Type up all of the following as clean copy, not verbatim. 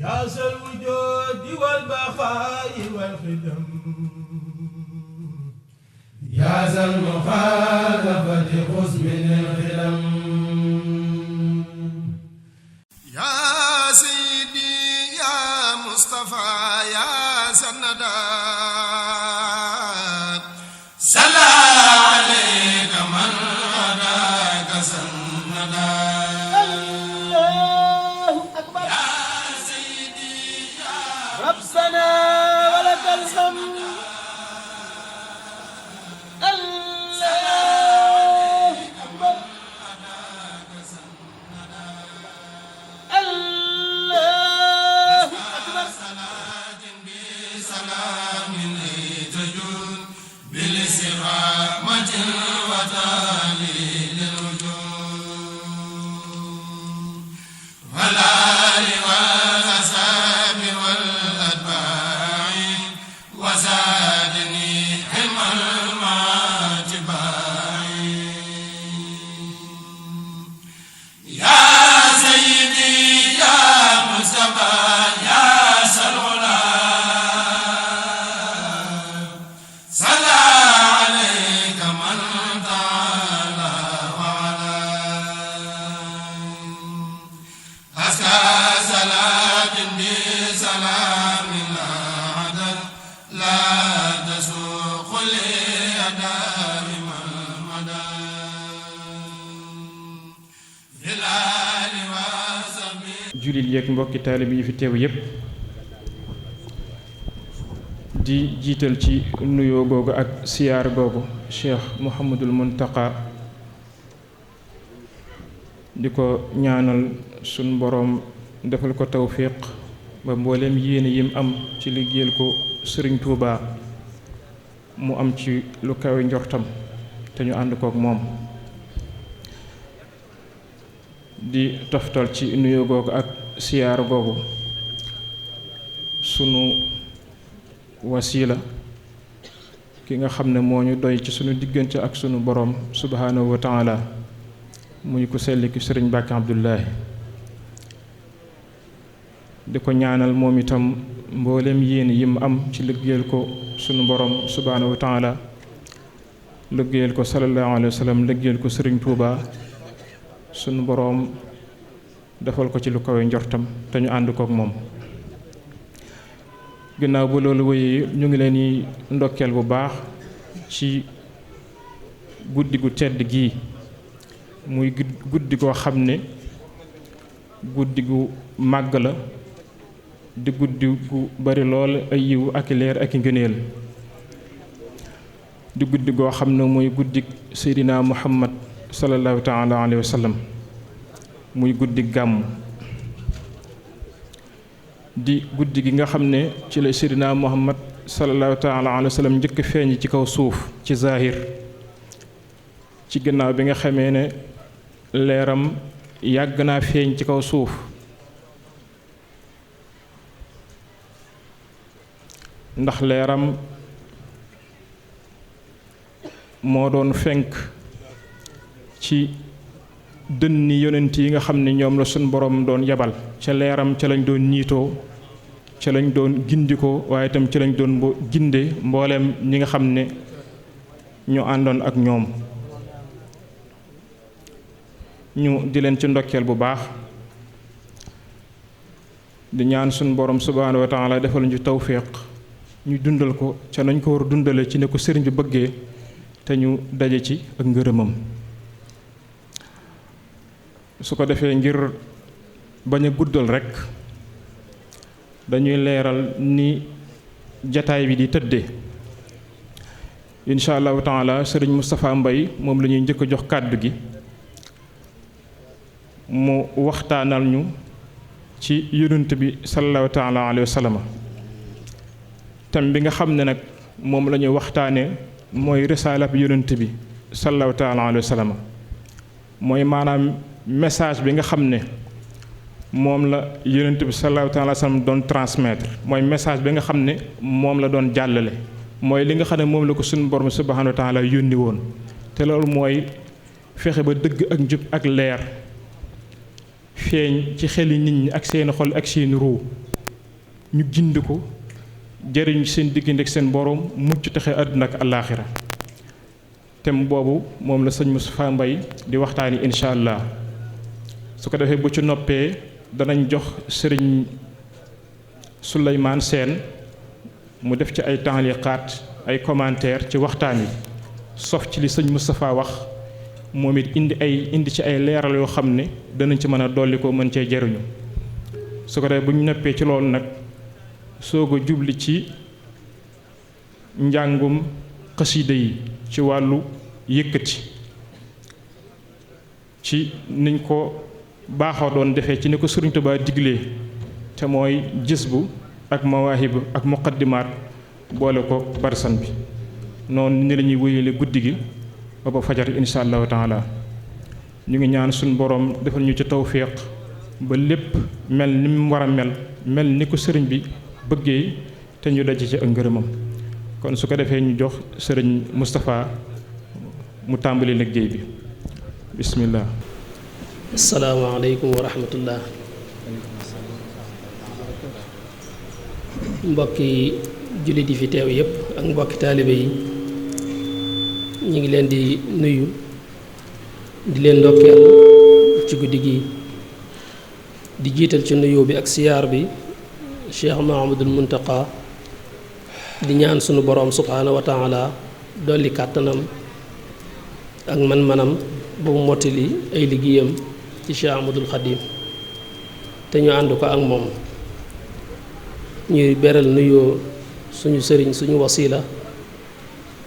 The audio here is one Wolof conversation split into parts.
يا ذا الوجود والبقاء والخدم يا ذا المخالفة خذ من الخدم يا سيدي يا مصطفى يا سندا صلى عليك من هداك سندا الله أكبر يا سيدي يا ربنا ولك الحمد الله أكبر الله أكبر صلاة بسلام تجود بالاستقامة وتهليل الوجود والآل والأصحاب والأتباع وزادني علم الماتباع يا سيدي يا مصطفى يا سلولا صلى عليك من تعالى وعلى أزكى صلاة بسلام لا عدد لا تسوق لي دائما المدى في الآل وصحبه jullit yeeg mbokki taalib yi fi teew yépp di jiital ci nuyoo googu ak siyaar googu Cheikh Mouhamadul Muntaqa di ko ñaanal sun boroom defal ko tawfiq ba mbooleem yéene yim am ci liggéeyal ko Sëriñ Tuubaa mu am ci lu kawe njortam te ñu ànd kook moom di toftal ci nuyoo googu ak siyaar googu sunu wasiila ki nga xam ne moo ñu doy ci sunu diggante ak sunu borom subhaanahu wa taala muy ku sell ki sëriñ Mbàkke Abdullahi di ko ñaanal moom itam mboolem yéen yim am ci liggéeyal ko sunu borom subhaanahu wa taala liggéeyal ko sallallahu alayhi wa sallam liggéeyal ko sëriñ Tuubaa sunu boroom defal ko ci lu kawe njortam te ñu ànd kook moom ginnaaw ba loolu wéyee ñu ngi leen di ndokkeel bu baax ci guddi gu tedd gii muy guddi goo xam ne guddi gu màgg la di guddi gu bari lool ay yiw ak leer ak ngëneel di guddi goo xam ne mooy guddi Seydina Muhammad sallallahu taala alayhi wa sallam muy guddi gàmm di guddi gi nga xam ne ci la Seydina Muhammad sallallahu taala alayhi wa sallam njëkk feeñ ci kaw suuf ci zahir ci gannaaw bi nga xamee ne leeram yàgg naa feeñ ci kaw suuf ndax leeram moo doon fenk ci dënni yonent yi nga xam ne ñoom la suñ borom doon yabal ca leeram ca lañ doon niitoo ca lañ doon gindikoo waaye itam ca lañ doon ginde mbooleem ñi nga xam ne ñu àndoon ak ñoom ñu di leen ci ndokkeel bu baax di ñaan suñ borom subhaanahu wa taala defal ñu tawfiq ñu dundal ko ca nañ ko war a dundale ci ne ko sëriñ bi bëggee te ñu daje ci ak ngërëmam su ko defee ngir bañ a guddal rekk dañuy leeral ni jataay bi di tëddee incha allahu taala sëriñ Moustapha Mbaye moom la ñuy njëkk a jox kàddu gi mu waxtaanal ñu ci yonent bi sallallahu taala alayhi wa sallam tam bi nga xam ne nag moom la ñuy waxtaane mooy risaalab yonent bi sallallahu taala alayhi wa sallam mooy maanaam message bi nga xam ne moom la yonent bi sallallahu taala alayhi wa sallam doon transmettre mooy message bi nga xam ne moom la doon jàllale mooy li nga xam ne moom la ko suñu borom subhanahu wa taala yónni woon te loolu mooy fexe ba dëgg ak njub ak leer feeñ ci xeli nit ñi ak seeni xol ak seeni ruu ñu gind ko jëriñ seen diggante ak seen borom mucc texe àdduna ak àllaaxira thème boobu moom la sëñ Moustapha Mbaye di waxtaani incha allah su ko defee bu ci noppee danañ jox sëriñ Souleymane Sène mu def ci ay taaliqaat ay commentaire ci waxtaan wi sof ci li sëñ Moustapha wax moom it indi ci ay leeral yoo xam ne danañ ci mën a dolli ko mën cee jariñu su ko defee bu ñu noppee ci loolu nag soog a jubli ci njàngum xasida yi ci wàllu yëkkati ci niñ ko baaxoo doon defee ci ni ko Sëriñ Tuubaa diglee te mooy jisbu ak mawaahib ak muqaddimaat boole ko barsan bi noonu ni la ñuy wéyale guddi gi ba fajar insha allahu taala ñu ngi ñaan suñ boroom defal ñu ci tawfiq ba lépp mel ni mu war a mel ni ko sëriñ bi bëggee te ñu daj ci ak ngërëmam kon su ko defee ñu jox sëriñ Moustapha mu tàmbali liggéey bi bismillah. asalaamaaleykum wa rahmatullah. mbokki jullit yi fi teew yépp ak mbokki taalibe yi ñu ngi leen di nuyu di leen ndokkeel ci guddi gi di jiital ci nuyu bi ak siyaar bi Cheikh Mahamadul Muntaqa di ñaan sunu boroom subhaanahu wa taala dolli kàttanam ak man-manam ba mu mottali ay liggéeyam ci Cheikh Ahmadul Xadim te ñu ànd ko ak moom ñuy beral nuyoo suñu sëriñ suñu wasila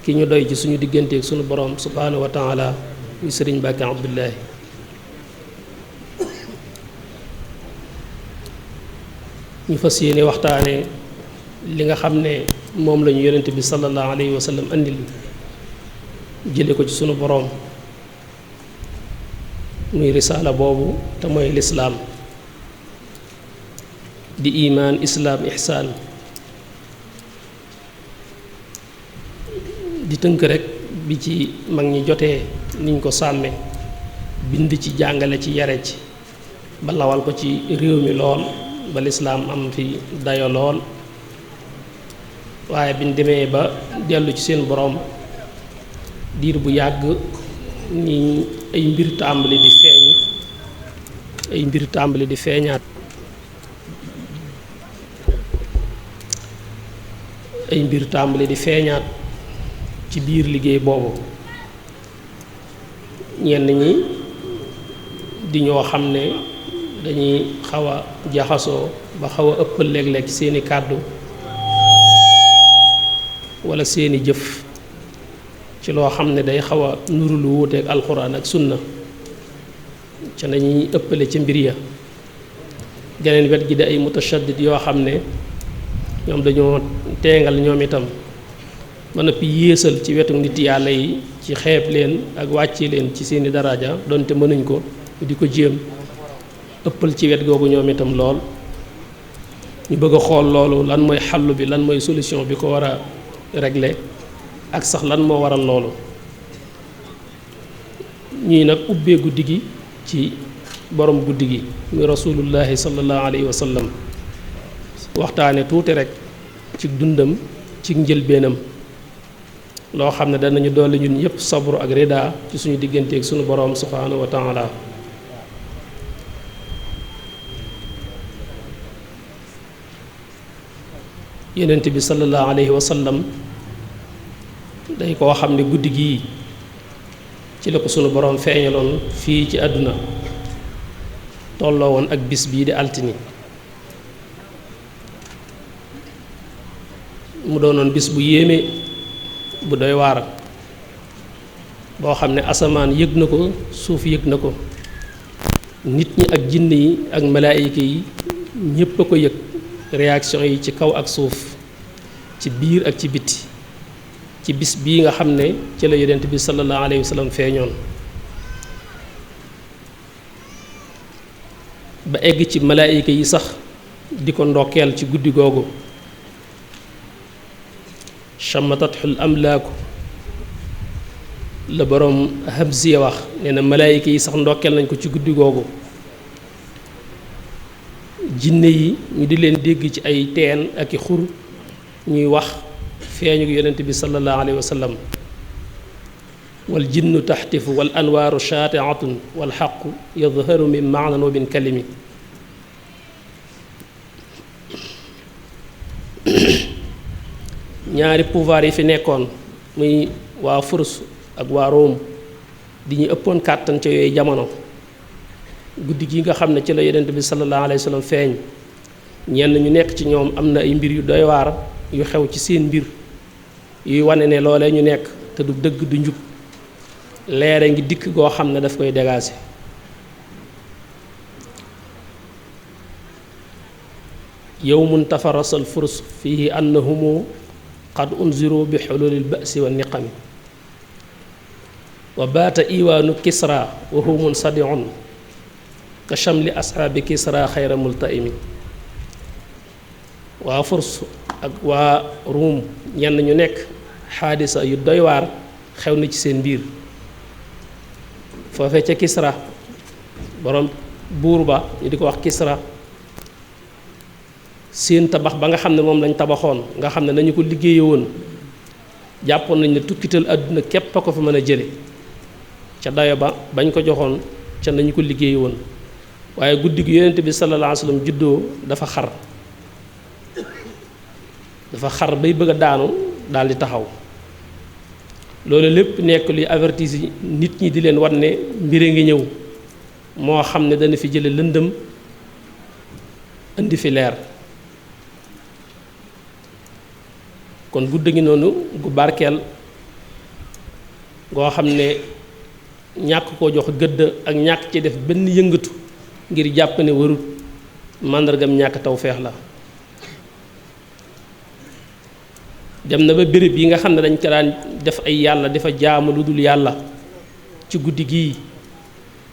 ki ñu doy ci suñu digganteeg suñu borom subhaanahu wa taala muy sëriñ Mbàkke Abdullahi ñu fas yéene waxtaane li nga xam ne moom lañu yonent bi sallallahu alayhi wa sallam andil jële ko ci sunu borom muy risaala boobu te mooy lislaam di imaan islaam ihsaan di tënk rekk bi ci mag ñi jotee niñ ko sàmme bind ci jàngale ci yare ci ba lawal ko ci réew mi lool ba lislaam am fi dayo lool waaye biñ demee ba dellu ci seen boroom diir bu yàgg ni ay mbir tàmbali di feeñ ay mbir tàmbali di feeñaat ay mbir tàmbali di feeñaat ci biir liggéey boobu ñenn ñi di ñoo xam ne dañuy xaw a jaxasoo ba xaw a ëppal léeg-léeg seeni kàddu walla seeni jëf ci loo xam ne day xaw a nuru lu wuuteeg alxuraan ak sunna ca nañuy ëppale ci mbir ya geneen wet gi di ay mutashaddid yoo xam ne ñoom dañoo teengal ñoom itam ba noppi yéesal ci wetu nit yàlla yi ci xeeb leen ak wàcce leen ci seeni daraja donte mënuñ ko di ko jéem ëppal ci wet googu ñoom itam lool ñu bëgg a xool loolu lan mooy xàllu bi lan mooy solution bi ko war a régler ak sax lan moo waral loolu ñuy nag ubbee guddi gi ci borom guddi gi muy rasulullahi sallallahu alayhi wa sallam waxtaane tuuti rek ci dundam ci njëlbeenam loo xam ne danañu dolli ñun ñëpp sabru ak rida ci suñu digganteeg suñu borom subhanahu wa taala yonent bi sallallahu alayhi wa sallam day koo xam ne guddi gii ci la ko sunu borom feeñaloon fii ci àdduna tolloo woon ak bis bii di altini mu doonoon bis bu yéeme bu doy waar boo xam ne asamaan yëg na ko suuf yëg na ko nit ñi ak jinn yi ak malaayika yi ñépp a ko yëg réaction yi ci kaw ak suuf ci biir ak ci biti ci bis bii nga xam ne ci la yonent bi sallallahu alayhi wa sallam feeñoon ba egg ci malaayika yi sax di ko ndokkeel ci guddi googu chamatatul amlaaku la boroom Hamziya wax nee na malaayika yi sax ndokkeel nañ ko ci guddi googu jinne yi ñu di leen dégg ci ay teen ak i xur ñuy wax feeñu yonent bi sallallahu alayhi wa sallam wal jinnu taxtifu wal anwaaru shaatiatun wal xaqu yadharu min maanan wa min kalimi ñaari pouvoir yi fi nekkoon muy waa Furs ak waa Rome di ñu ëppoon kàttan ca yooyu jamono guddi gi nga xam ne ci la yonent bi sallallahu alayhi wa sallam feeñ ñenn ñu nekk ci ñoom am na ay mbir yu doy waar yu xew ci seen mbir yuy wane ne loolee ñu nekk te du dëgg du njub leere ngi dikk goo xam ne daf koy dégager yawmun tafarasal furs fihi annahumu qad unziru bi xululil ba'si wa niqami wa baata iwaanu kisra wa huwa munsadiun ka chamli ashaabi kisra xayra multaimi waa furs ak waa ruum ñenn ñu nekk xaadisa yu doy waar xew na ci seen biir foofee ca kisra borom buur ba ñu di ko wax kisra seen tabax ba nga xam ne moom lañ tabaxoon nga xam ne nañu ko liggéeye woon jàppoon nañ ne tukkital àdduna képp a ko fa mën a jële ca dayo ba bañ ko joxoon ca nañu ko liggéeye woon waaye guddi gi yonent bi sallallahu alayhi wa sallam juddoo dafa xar bay bëgg a daanu daal di taxaw loolu lépp nekk luy avertise nit ñi di leen wan ne mbire ngi ñëw moo xam ne dana fi jële lëndëm indi fi leer kon guddi gi noonu gu barkeel goo xam ne ñàkk koo jox gëdd ak ñàkk ci def benn yëngatu ngir jàpp ne warut màndargam ñàkk tawfeex la dem na ba béréb yi nga xam ne dañ ko daan def ay yàlla dafa jaamu lu dul yàlla ci guddi gii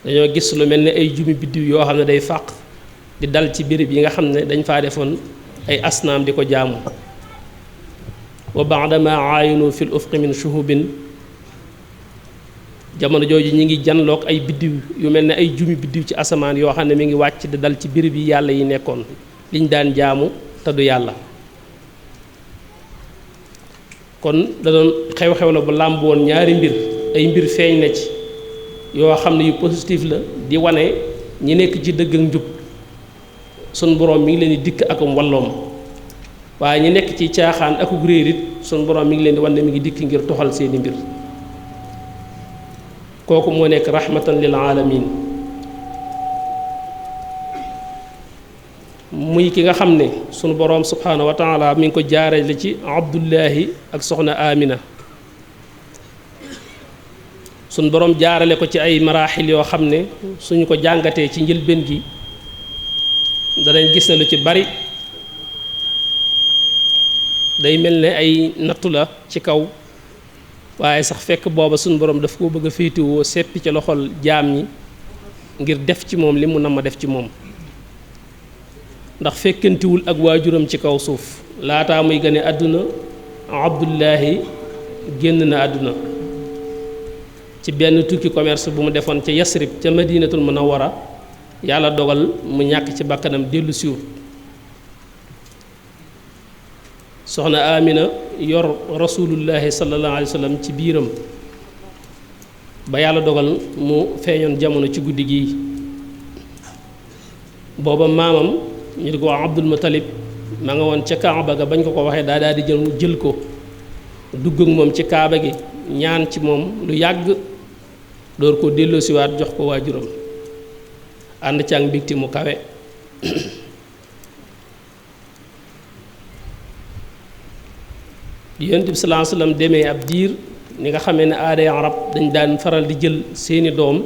dañoo gis lu mel ne ay jumi biddiw yoo xam ne day fàq di dal ci béréb yi nga xam ne dañ faa defoon ay asnaam di ko jaamu wa ba'dama aayinu fil ufqi min shuhubin jamono jooju ñi ngi janloog ay biddiw yu mel ne ay jumi biddiw ci asamaan yoo xam ne mi ngi wàcc di dal ci béréb yi yàlla yi nekkoon liñ daan jaamu te du yàlla kon da doon xew-xew la bu làmb woon ñaari mbir ay mbir feeñ na ci yoo xam ne yu positif la di wane ñi nekk ci dëgg ak njub sun borom mi ngi leen di dikk akum walloom waaye ñi nekk ci caaxaan akuk réer it sun borom mi ngi leen di wan ne mi ngi dikk ngir toxal seeni mbir kooku moo nekk rahmatan lil alamin muy ki nga xam ne sunu boroom subhaanahu wa taala mi ngi ko jaarale ci abdullahi ak soxna amina sunu boroom jaarale ko ci ay maraaxil yoo xam ne suñu ko jàngatee ci njëlbéen gi danañ gis ne lu ci bari day mel ne ay nattu la ci kaw waaye sax fekk booba sunu boroom daf koo bëgg a féetewoo seppi ci loxol jaam ñi ngir def ci moom li mu nam ma def ci moom ndax fekkantiwul ak waajuram ci kaw suuf laataa muy gane àdduna abdullahi génn na àdduna ci benn tukki commerce bu mu defoon ca yasrib ca madinatul munawwara yàlla dogal mu ñàkk ci bakkanam dellu siwut soxna amina yor rasulullahi sallallahu alayhi wa sallam ci biiram ba yàlla dogal mu feeñoon jamono ci guddi gii booba maamam ñu di ko wax Abdul Muttalib ma nga woon ca Kaaba ga bañ ko ko waxee daal di jël ko dugg ak moom ci Kaaba gi ñaan ci moom lu yàgg door ko delloosiwaat jox ko waajuram ànd ci ak mbégte mu kawe Yonent bi sallallahu alayhi wasallam demee ab diir ni nga xamee ne aaday arab dañ daan faral di jël seeni doom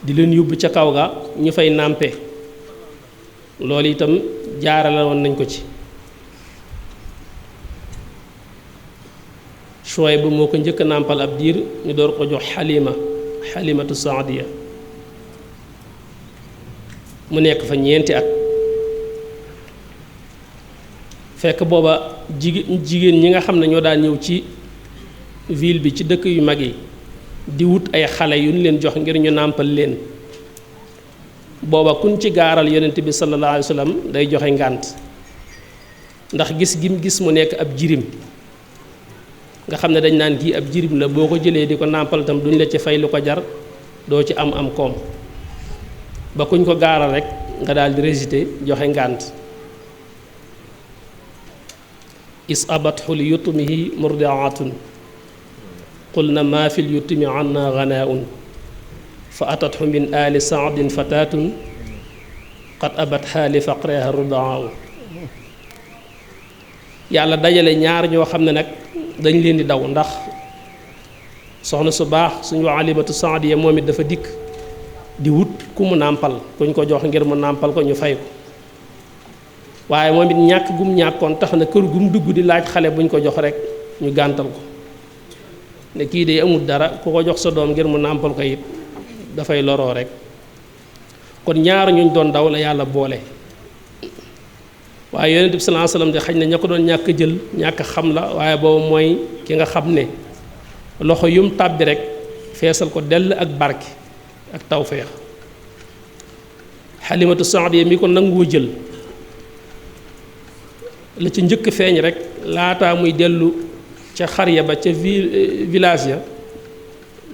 di leen yóbbu ca kaw ga ñu fay nàmpe loolu itam jaarale woon nañ ko ci Shuayb ba moo ko njëkk a nàmpal ab diir ñu door ko jox xalimatu saadiya mu nekk fa ñeenti at fekk booba jigéen ñi nga xam ne ñoo daan ñëw ci ville bi ci dëkk yu mag yi di wut ay xale yu ñu leen jox ngir ñu nàmpal leen booba kuñ ci gaaral yonent bi sallallahu alayhi wa sallam day joxe ngànt ndax gis gim gis mu nekk ab jirim nga xam ne dañ naan kii ab jirim la boo ko jëlee di ko nàmpal tam duñ la ci fay lu ko jar doo ci am koom ba kuñ ko gaaral rek nga daal di résister joxe ngànt is abathu li yutumihi murdiatun qulna ma fil yutumi anna ghanaaun fa atathu min ali saadin fatatun qad abat xaali faqreha rudaa yàlla dajale ñaar ñoo xam ne nag dañ leen di daw ndax soxna su baax suñu alimatu saadiya moom it dafa dikk di wut ku mu nàmpal kuñ ko jox ngir mu nàmpal ko ñu fay ko waaye moom it ñàkk gum ñàkkoon tax na kër gum dugg di laaj xale buñ ko jox rek ñu gàntal ko ne kii de amul dara ku ko jox sa doom ngir mu nàmpal ko it dafay loroo rek kon ñaar ñuñ doon daw la yàlla boole waaye yonent bi sallallahu alayhi wasallam de xañ na ña ko doon ñàkk jël ñàkk xam la waaye boobu mooy ki nga xam ne loxo yum tàbbi rek feesal ko dell ak barke ak tawfeex xalimatu saadiya mi ko nangoo jël la ci njëkk feeñ rek laataa muy dellu ca xarya ba ca village ya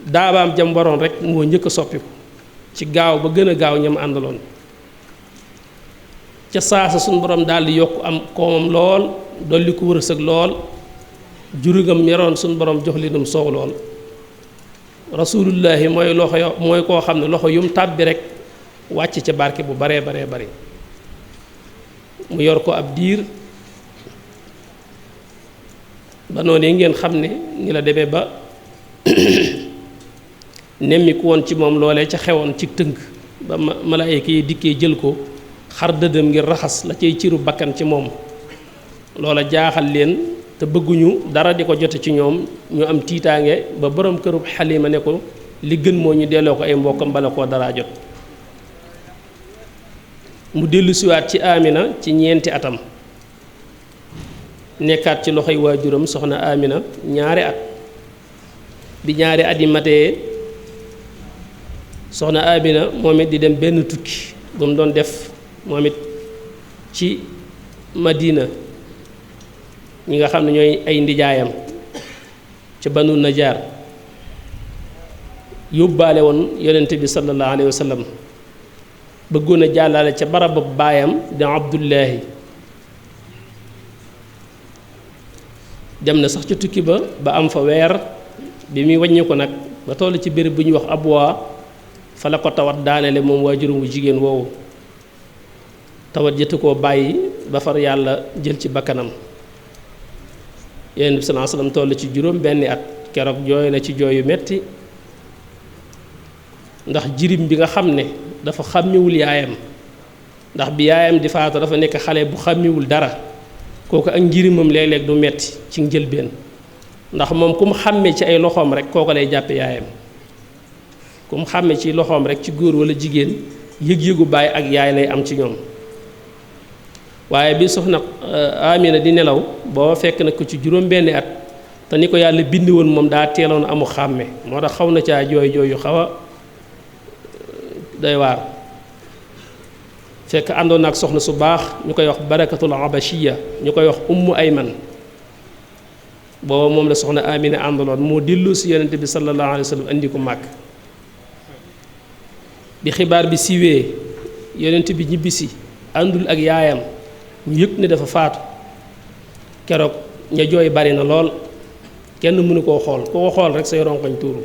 daabaam jam waroon rek moo njëkk a soppiku ci gaaw ba gën a gaaw ñam àndaloon ca saasa suñu borom daal di yokk am koomam lool dolli ko wërsëg lool jurugam yaroon suñu borom jox linum soow lool rasulullahi mooy loxo mooy koo xam ne loxo yum tàbbi rek wàcc ca barke bu baree bari mu yor ko ab diir ba noonu ngeen xam ne ni la demee ba nemmi ku woon ci moom loolee ca xewoon ci tënk ba malaayika yi dikkee jël ko xar dëddëm ngir raxas la cay ciru bakkan ci moom loola jaaxal leen te bëgguñu dara di ko jote ci ñoom ñu am tiitaange ba borom kërub Xalima ne ko li gën moo ñu delloo ko ay mbokkam bala koo daraa jot mu dellu siwaat ci Amina ci ñeenti atam nekkaat ci loxoy waajuram soxna Amina ñaari at bi ñaari at yi matee soxna Amina moom it di dem benn tukki bu mu doon def moom it ci Madina ñi nga xam ne ñooy ay ndijaayam ca Banu Najaar yóbbaale woon yonente bi sallallahu alayhi wa sallam bëggoon a jàllale ca barab baayam di Abdullahi dem na sax ca tukki ba am fa weer bi muy wàññi ko nag ba toll ci béréb bu ñuy wax Abwa fa la ko tawat daanele moom waajuram wu jigéen woowu tawat jëtu koo bàyyi ba far yàlla jël ci bakkanam Yonent bi sallallahu alayhi wasallam toll ci juróom benni at keroog jooy na ci jooy yu metti ndax jirim bi nga xam ne dafa xàmmiwul yaayam ndax bi yaayam di faatu dafa nekk xale bu xàmmiwul dara kooku ak njirimam léeg-léeg du metti ci njëlbeen ndax moom ku mu xàmmee ci ay loxoom rek kooku lay jàppe yaayam ku mu xàmmee ci loxoom rek ci góor walla jigéen yëg-yëgu baay ak yaay lay am ci ñoom waaye bi soxna Amina di nelaw boo fekk na ko ci juróom benni at te ni ko yàlla bind woon moom daa teeloon amu xàmme moo tax xaw na caa jooy yu xaw a doy waar fekk àndoon na ak soxna su baax ñu koy wax barakatul abashiya ñu koy wax ummu ayman booba moom la soxna Amina àndaloon moo dellu si yonente bi sallallahu alayhi wa sallam andi ko màkk bi xibaar bi siiwee yonente bi ñibbisi àndul ak yaayam ñu yëg ne dafa faatu keroog ña jooy bari na lool kenn mënu koo xool koo xool rek say ronkoñ tuuru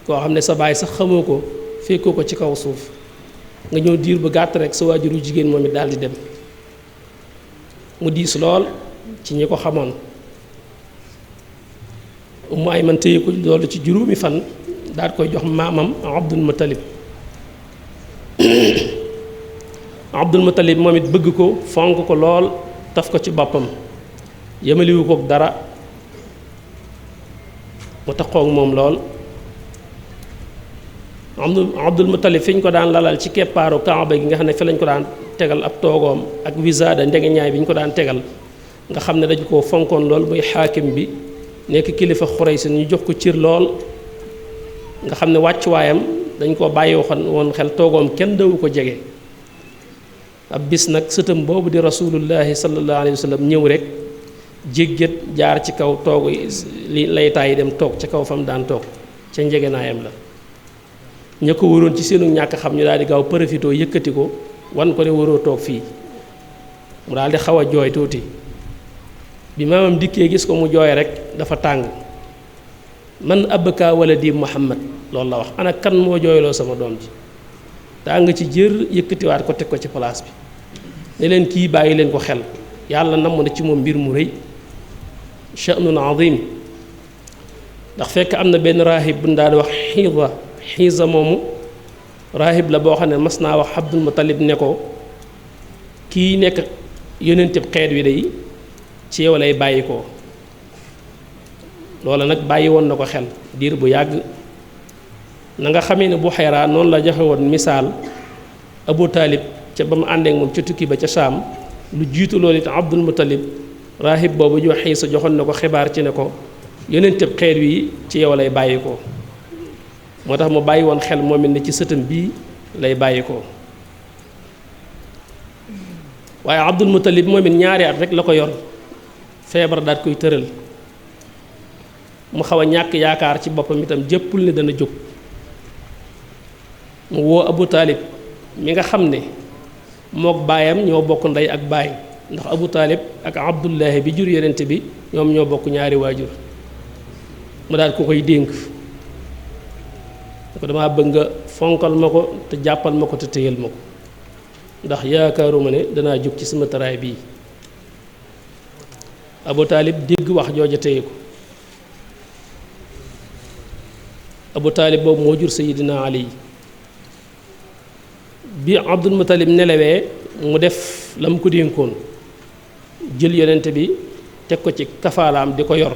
koo xam ne sa baay sax xamoo ko fekkoo ko ci kaw suuf nga ñëw diir bu gàtt rek sa waajuru jigéen moom it daal di dem mu diis lool ci ñi ko xamoon mu ay man téye ko loolu ci juróomi fan daal koy jox maamam Abdul Muttalib Abdul Muttalib moom it bëgg ko fonk ko lool taf ko ci boppam yemaliwu ko dara mu taxoog moom lool Abdul Muttalib fi ñu ko daan lalal ci keppaaru Kaaba gi nga xam ne fi lañ ko daan tegal ab toogoom ak wisaada ndegeñaay bi ñu ko daan tegal nga xam ne dañ koo fonkoon lool muy xaakim bi nekk kilifa Xuraysh ñu jox ko cër lool nga xam ne wàccuwaayam dañ ko bàyyi woon xel toogoom kenn dawu ko jege ab bis nag sëtam boobu di rasulullahi sallallahu alayhi wa sallam ñëw rek jégget jaar ci kaw toog li laytaay yi dem toog ca kaw fa mu daan toog ca njegenaayam la ña ko waroon ci seenu ñàkk xam ñu daal di gaaw profitoo yëkkati ko wan ko ne waroo toog fii mu daal di xaw a jooy tuuti bi maamam dikkee gis ko mu jooy rek dafa tàng man abka waladi muhammad loolu la wax ana kan moo jooyloo sama doom ji tàng ci jër yëkkatiwaat ko teg ko ci place bi ne leen kii bàyyi leen ko xel yàlla namm na ci moom mbir mu rëy sha'nun azim ndax fekk am na benn raahib bu ñu daal di wax xiisa moomu raahib la boo xam ne mas naa wax Abdul Muttalib ne ko kii nekk yónnenteb xeet wi day ci yow lay bàyyi ko loola nag bàyyi woon na ko xel diir bu yàgg na nga xamee ne bu xayraa noonu la joxe woon misaal Abu Taalib ca ba mu àndeek moom ca tukki ba ca Saam lu jiitu loolu it Abdul Muttalib raahib boobu ñu wax xiisa joxoon na ko xibaar ci ne ko yónnenteb xeet wi ci yow lay bàyyi ko moo tax mu bàyyi woon xel moom it ne ci sëtam bii lay bàyyi ko waaye Abdul Muttalib moom it ñaari at rek la ko yor feebar daat koy tëral mu xaw a ñàkk yaakaar ci boppam itam jëppul ne dana jóg mu woo Abu Taalib mi nga xam ne mook baayam ñoo bokk ndey ak baay ndax Abu Taalib ak Abdullahi bi jur yonent bi ñoom ñoo bokk ñaari waajur mu daal ko koy dénk ko dama bëgg nga fonkal ma ko te jàppal ma ko te téyal ma ko ndax yaakaaruma ne danaa jóg ci sama taraay bii Abu Taalib dégg wax jooja téye ko Abu Taalib boobu moo jur Sayyidina Ali bi Abdul Muttalib nelawee mu def la mu ko dénkoon jël yonent bi teg ko ci kafaalaam di ko yor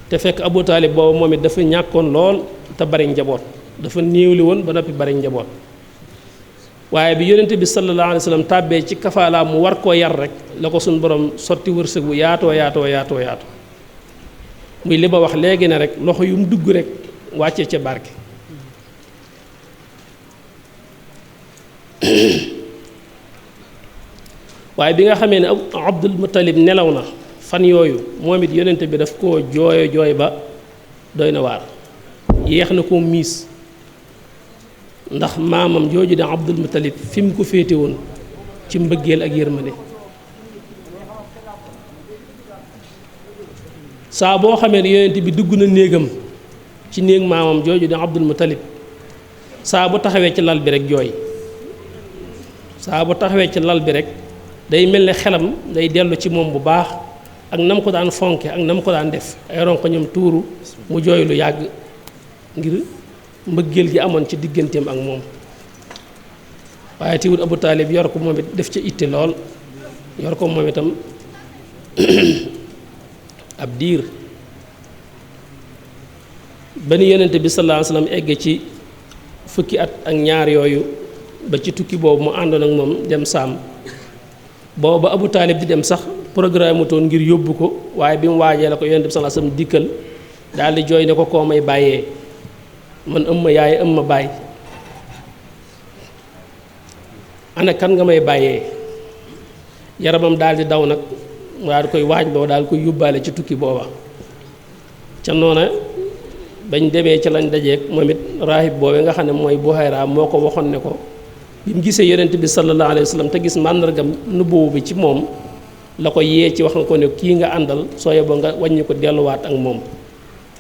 te fekk Abu Taalib boobu moom it dafa ñàkkoon lool te bari njaboot dafa néewli woon ba noppi bari njaboot waaye bi yonent bi sallallahu alayhi wa sallam tàbbee ci kafaalaam mu war koo yar rek la ko suñ borom sotti wërsëg bu yaatoo muy li ba wax léegi ne rek loxo yu mu dugg rek wàccee ca barke waaye bi nga xamee ne Abdul Muttalib nelaw na fan yooyu moom it yonent bi daf koo jooy ba doy na waar yéex na koo miis ndax maamam jooju de Abdul Muttalib fi mu ko féete woon ci mbëggeel ak yërmande saa boo xamee ne yonent bi dugg na néegam ci néeg maamam jooju de Abdul Muttalib saa bu taxawee ci lal bi rek jooy saa bu taxawee ci lal bi rek day mel ne xelam day dellu ci moom bu baax ak na mu ko daan fonke ak na mu ko daan def ay ronkoñam tuuru mu jooy lu yàgg ngir mbëggeel gi amoon ci digganteem ak moom waaye teewul Abu Taalib yor ko moom it def ca itte lool yor ko moom itam ab diir ba ni yonent bi sallallahu alayhi wa sallam egge ci fukki at ak ñaar yooyu ba ci tukki boobu mu àndoon ak moom dem Saam booba Abu Taalib di dem sax programme toon ngir yóbbu ko waaye bi mu waajee la ko yonent bi sallallahu alayhi wa sallam dikkal daal di jooy ne ko koo may bàyyee man ëmma yaay ëmma baay ana kan nga may bàyyee yaramam daal di daw nag mu daal di koy waaj loo daal koy yóbbaale ci tukki booba ca noona bañ demee ci lañ dajeek moom it raahib boobee nga xam ne mooy Buhayra moo ko waxoon ne ko bi mu gisee yonent bi sallallahu alayhi wa sallam te gis màndargam nubuwu bi ci moom la ko yee ci wax nga ko ne kii nga àndal soo yeboo nga wàññi ko delluwaat ak moom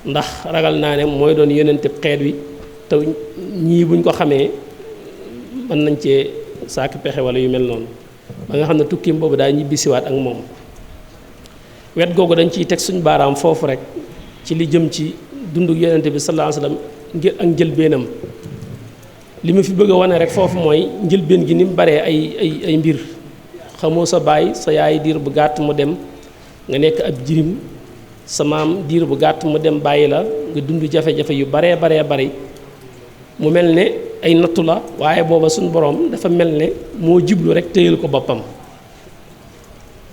ndax ragal naa ne mooy doon yonent xeet wi te ñii buñ ko xamee mën nañ cee saaki pexe wala yu mel noonu ba nga xam ne tukkim boobu daa ñibbisiwaat ak moom wet googu dañ ciy teg suñ baaraam foofu rek ci li jëm ci dundu yonent bi sallallahu alayhi wa sallam ngir ak njëlbeenam li ma fi bëgg a wane rek foofu mooy njëlbeen gi ni mu baree ay mbir xamoo sa baay sa yaay diir bu gàtt mu dem nga nekk ab jirim sa maam diir bu gàtt mu dem bàyyi la nga dund jafe-jafe yu baree bari mu mel ne ay nattu la waaye booba suñu borom dafa mel ne moo jublu rek téyal ko boppam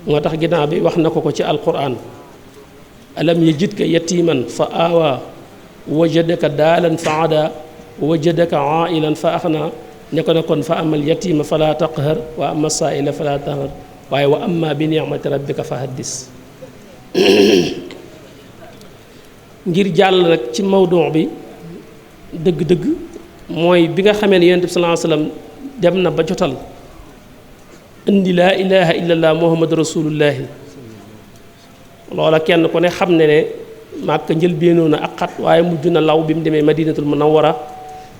moo tax ginnaaw bi wax na ko ci alquran alam yajidka yatiman fa awa wajadaka daalan fa ada wajadaka ailan fa axna ne ko ne kon fa amal yatima fala taqhar wa ama saaila fala tanhar waaye wa amma bi ni'mati rabbika fa haddis ngir jàll rek ci mawduu bi dëgg-dëgg mooy bi nga xamee ne yonent bi sallallahu alayhi wasallam dem na ba jotal indi laa ilaha illallah muhammadu rasulullahi loola kenn ku ne xam ne Màkka njëlbéenoo na ak xat waaye mujj na law bi mu demee madinatul munawwara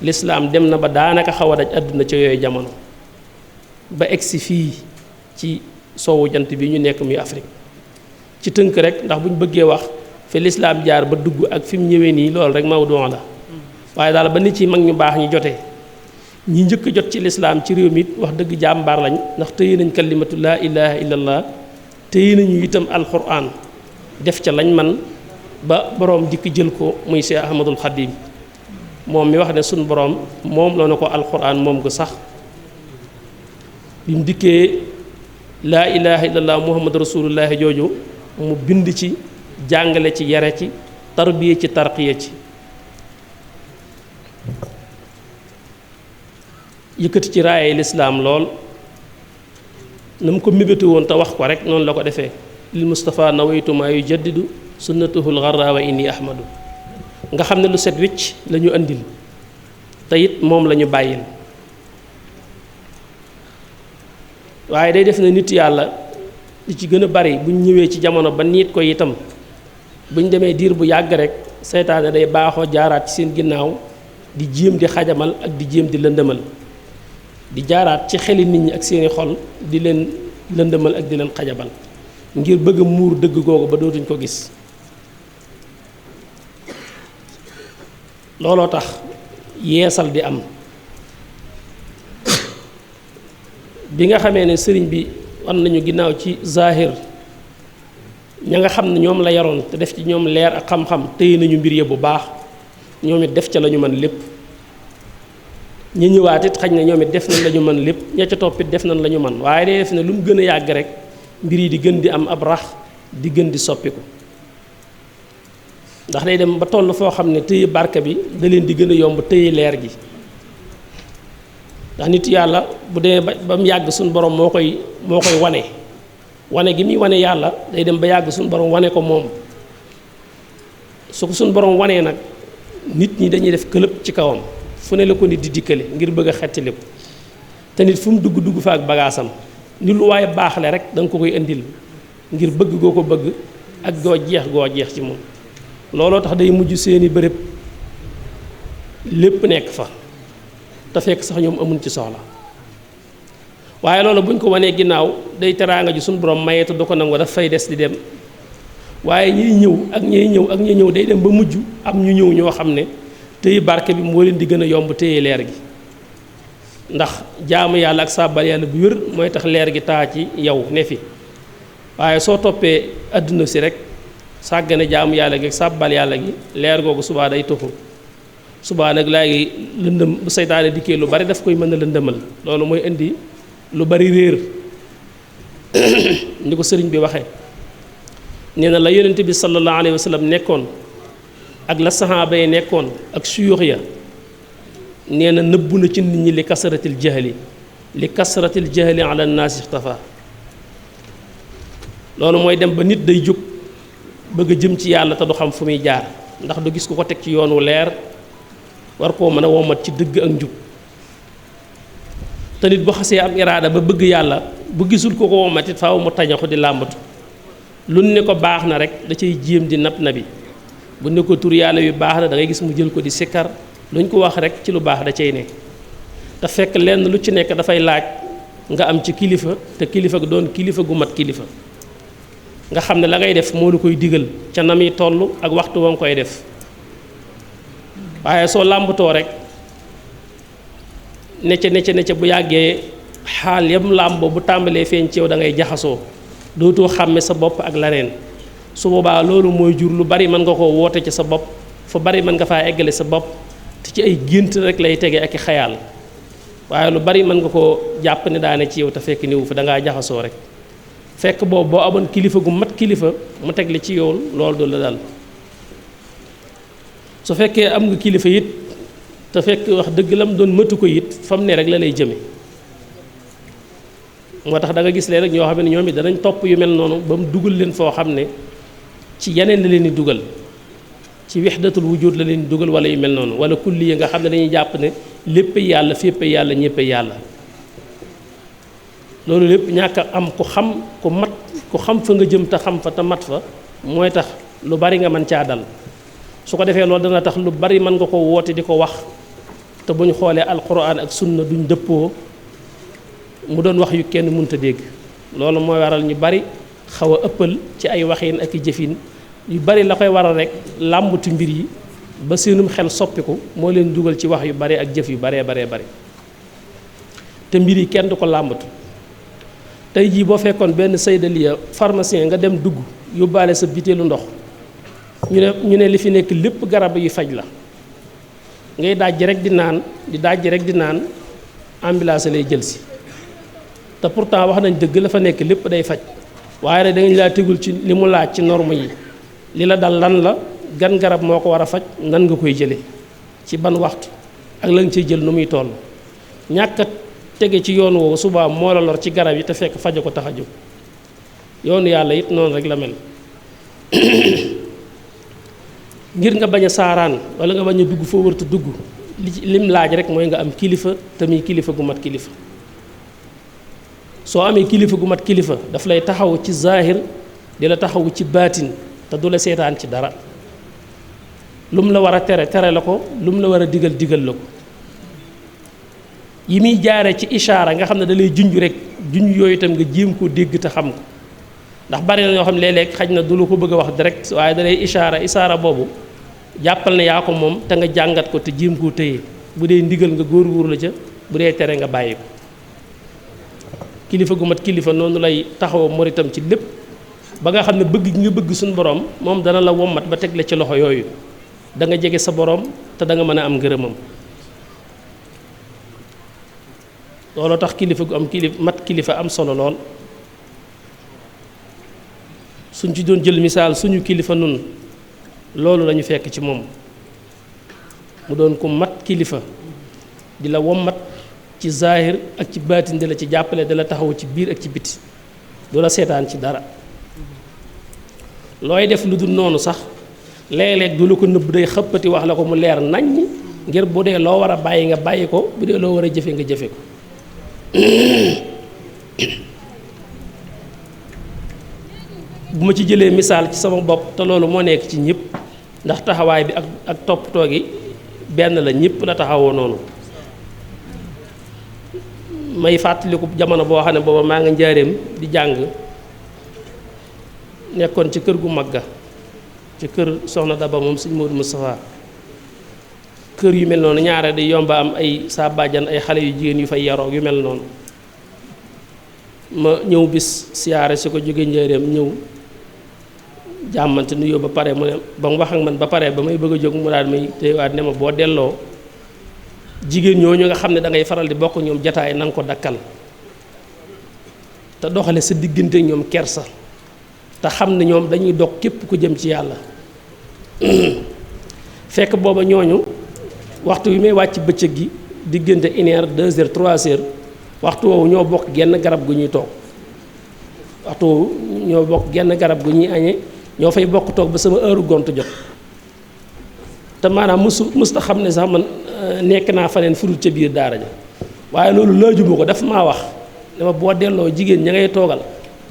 lislaam dem na ba daanaka xaw a daj àdduna ca yooyu jamono ba egsi fii ci soowu jant bi ñu nekk muy Afrique ci tënk rek ndax bu ñu bëggee wax fi lislaam jaar ba dugg ak fi mu ñëwee nii loolu rek mawduu la waaye daal ba nit ci mag ñu baax ñi jotee ñi njëkk jot ci lislaam ci réew mi it wax dëgg jàmbaar lañ ndax téye nañ kalimatu laa ilaha illallah téye nañu itam alquran def ca lañ man ba boroom dikk jël ko muy Cheikh Ahmadul Khadim moom mi wax ne suñ boroom moom la na ko alquran moom ko sax bi mu dikkee laa ilaha illallah muhammadu rasulullahi jooju mu bind ci jàngale ci yare ci tarbiye ci tarqiye ci yëkkati ci raayee lislaam lool na mu ko mébétu woon te wax ko rek noonu la ko defee lil Mustafa nawaytu maa yu jaddidu sunnatuhul gharra wa inni ahmadu nga xam ne lu set wicc la ñu andil te it moom la ñu bàyyil waaye day def na nit yàlla li ci gën a bari buñ ñëwee ci jamono ba niit ko itam buñ demee diir bu yàgg rek seytaane day baaxoo jaaraat ci seen ginnaaw di jéem di xajamal ak di jéem di lëndëmal di jaaraat ci xeli nit ñi ak seeni xol di leen lëndëmal ak di leen xajabal ngir bëgg a muur dëgg googu ba dootuñ ko gis looloo tax yeesal di am bi nga xamee ne sëriñ bi wan nañu ginnaaw ci zahir ña nga xam ne ñoom la yaroon te def ci ñoom leer ak xam-xam téye nañu mbir ya bu baax ñoom it def ca la ñu mën lépp ñi ñëwaat it xañ na ñoom it def nañ la ñu mën lépp ña ca toppit def nañ la ñu mën waaye day def ne lu mu gën a yàgg rek mbir yi di gën di am ab rax di gën di soppiku ndax day dem ba toll foo xam ne téye barke bi da leen di gën a yomb téye leer gi ndax nit yàlla bu demee ba mu yàgg suñu borom moo koy wane gi muy wane yàlla day dem ba yàgg suñu borom wane ko moom su ko suñu borom wanee nag nit ñi dañuy def këlëb ci kawam fu ne la ko nit di dikkale ngir bëgg a xettali ko te nit fu mu dugg fa ak bagaasam ni lu waaye baaxle rek da nga ko koy indil ngir bëgg goo ko bëgg ak goo jeex ci moom looloo tax day mujj seeni bërëb lépp nekk fa te fekk sax ñoom amuñ ci soxla waaye loolu buñ ko wanee ginnaaw day teraanga ji suñu borom mayeetu du ko nangu daf fay des di dem waaye ñiy ñëw day dem ba mujj am ñu ñëw ñoo xam ne téye barke bi moo leen di gën a yomb téye leer gi ndax jaamu yàlla ak sàbbal yàlla bu wér mooy tax leer gi taa ci yow ne fi waaye soo toppee àdduna si rek sàggane jaamu yàlla gi ak sàbbal yàlla gi leer googu subaa day tuxu subaa nag léegi lëndëm bu seytaane dikkee lu bari daf koy mën a lëndëmal loolu mooy indi lu bari réer ni ko sëriñ bi waxee nee na la yonent bi sallallahu alayhi wa sallam nekkoon ak la saxaaba yi nekkoon ak suyuux ya nee na nëbbu na ci nit ñi li kasratil jahli ala naasi ixtafa loolu mooy dem ba nit day jóg bëgg a jëm ci yàlla te du xam fu muy jaar ndax du gis ku ko teg ci yoon wu leer war koo mën a womat ci dëgg ak njub te nit bu xasee am iraada ba bëgg yàlla bu gisul ko ko womat it faaw mu tañaxu di làmbatu lu ne ko baax na rek da cay jéem di nab nabi bu ne ko tur yàlla yu baax na da ngay gis mu jël ko di sikkar luñ ko wax rek ci lu baax da cay ne te fekk lenn lu ci nekk dafay laaj nga am ci kilifa te kilifa gu doon kilifa gu mat kilifa nga xam ne la ngay def moo lu koy digal ca na muy toll ak waxtu wa nga koy def waaye soo làmbatoo rek necce bu yàggee xaal yam làmboo bu tàmbalee feeñ ci yow da ngay jaxasoo dootoo xàmme sa bopp ak leneen su boobaa loolu mooy jur lu bari mën nga koo woote ci sa bopp fu bari mën nga faa eggale sa bopp te ci ay gént rek lay tege ak i xayaal waaye lu bari mën nga koo jàpp ne daane ci yow te fekk niwu fa da ngaa jaxasoo rek fekk boobu boo amoon kilifa gu mat kilifa mu teg li ci yoon loolu du la dal su fekkee am nga kilifa it te fekk wax dëgg lam doon mëtu ko it fa mu ne rek la lay jëme moo tax da nga gis leen rek ñoo xam ne ñoom it danañ topp yu mel noonu ba mu dugal leen foo xam ne ci yeneen la leen di dugal ci wixdatul wujud la leen di dugal wala yu mel noonu wala kulli yi nga xam ne dañuy jàpp ne lépp yàlla fépp yàlla ñépp yàlla loolu lépp ñàkk a am ku xam fa nga jëm te xam fa te mat fa mooy tax lu bari nga mën caa dal su ko defee loolu dana tax lu bari mën nga ko woote di ko wax te bu ñu xoolee alquran ak sunna duñ dëppoo mu doon wax yu kenn mënta dégg loolu mooy waral ñu bari xaw a ëppal ci ay waxin ak i jëfin yu bari la koy waral rek làmbatu mbir yi ba seenum xel soppiku moo leen dugal ci wax yu bari ak jëf yu baree bari te mbir yi kenn du ko làmbatu tey jii boo fekkoon benn saydaliya pharmacien nga dem dugg yóbbaale sa bitéelu ndox ñu ne li fi nekk lépp garab yu faj la ngay dajji rek di naan ambulance lay jël si te pourtant wax nañ dëgg la fa nekk lépp day faj waaye nag dañu laa tegul ci li mu laaj ci norme yi li la dal lan la gan garab moo ko war a faj nan nga koy jële ci ban waxtu ak la nga ciy jël nu muy toll ñàkk a tege ci yoon woowu suba moo la lor ci garab yi te fekk faja ko tax a jóg yoonu yàlla it noonu rek la mel ngir nga bañ a saaraan wala nga bañ a dugg foo wërta dugg lim laaj rek mooy nga am kilifa te muy kilifa gu mat kilifa soo amee kilifa gu mat kilifa daf lay taxaw ci zahir di la taxaw ci baatin te du la seetaan ci dara lu mu la war a tere la ko lu mu la war a digal la ko yi muy jaare ci ishaara nga xam ne da lay junj rek junj yooyu itam nga jéem koo dégg te xam ko ndax bari na ñoo xam ne léeg-léeg xaj na du la ko bëgg a wax direct waaye da lay ishaara boobu jàppal ne yaa ko moom te nga jàngat ko te jéem koo téye bu dee ndigal nga góor la ca bu dee tere nga bàyyi ko kilifa gu mat kilifa noonu lay taxaw moritam ci lépp ba nga xam ne bëgg gi nga bëgg suñu borom moom dana la wommat ba teg la ci loxo yooyu da nga jege sa borom te da nga mën a am ngërëmam looloo tax kilifa gu am mat kilifa am solo lool suñ ci doon jël misaal suñu kilifa nun loolu lañu fekk ci moom mu doon ko mat kilifa di la wommat ci zahir ak ci baatin di la ci jàppale di la taxaw ci biir ak ci biti du la seetaan ci dara looy def lu dul noonu sax léeg-léeg du la ko nëbb day xëppati wax la ko mu leer naññ ngir bu dee loo war a bàyyi nga bàyyi ko bu dee loo war a jëfe nga jëfe ko bu ma ci jëlee misaal ci sama bopp te loolu moo nekk ci ñëpp ndax taxawaay bi ak toppatoo gi benn la ñëpp la taxawoo noonu may fàttaliku jamono boo xam ne booba maa nga njaareem di jàng nekkoon ci kër gu mag ga ci kër soxna Daba moom sëñ Modou Moustapha kër yu mel noonu ñaare di yomba am ay saa bàjjan ay xale yu jigéen yu fay yaroo yu mel noonu ma ñëw bis siyaare si ko jóge njaareem ñëw jàmmante nuyoo ba pare mu ne ba mu wax ak man ba pare ba may bëgg a jóg mu daal may téyewaat ne ma boo delloo jigéen ñooñu nga xam ne da ngay faral di bokk ñoom jataay na nga ko dakkal te doxale sa diggante ñoom kersa te xam ne ñoom dañuy dog képp ku jëm ci yàlla fekk booba ñooñu waxtu wi may wàcc bëccëg gi diggante 1 heure 2 heures 3 heures waxtu woowu ñoo bokk genn garab gu ñuy toog waxtu woowu ñoo bokk genn garab gu ñuy añee ñoo fay bokk toog ba sama heure gont jot te maanaam musta xam ne sax man nekk naa faneen furut ca biir daara ja waaye loolu laajuma ko dafa maa wax dama boo delloo jigéen ña ngay toogal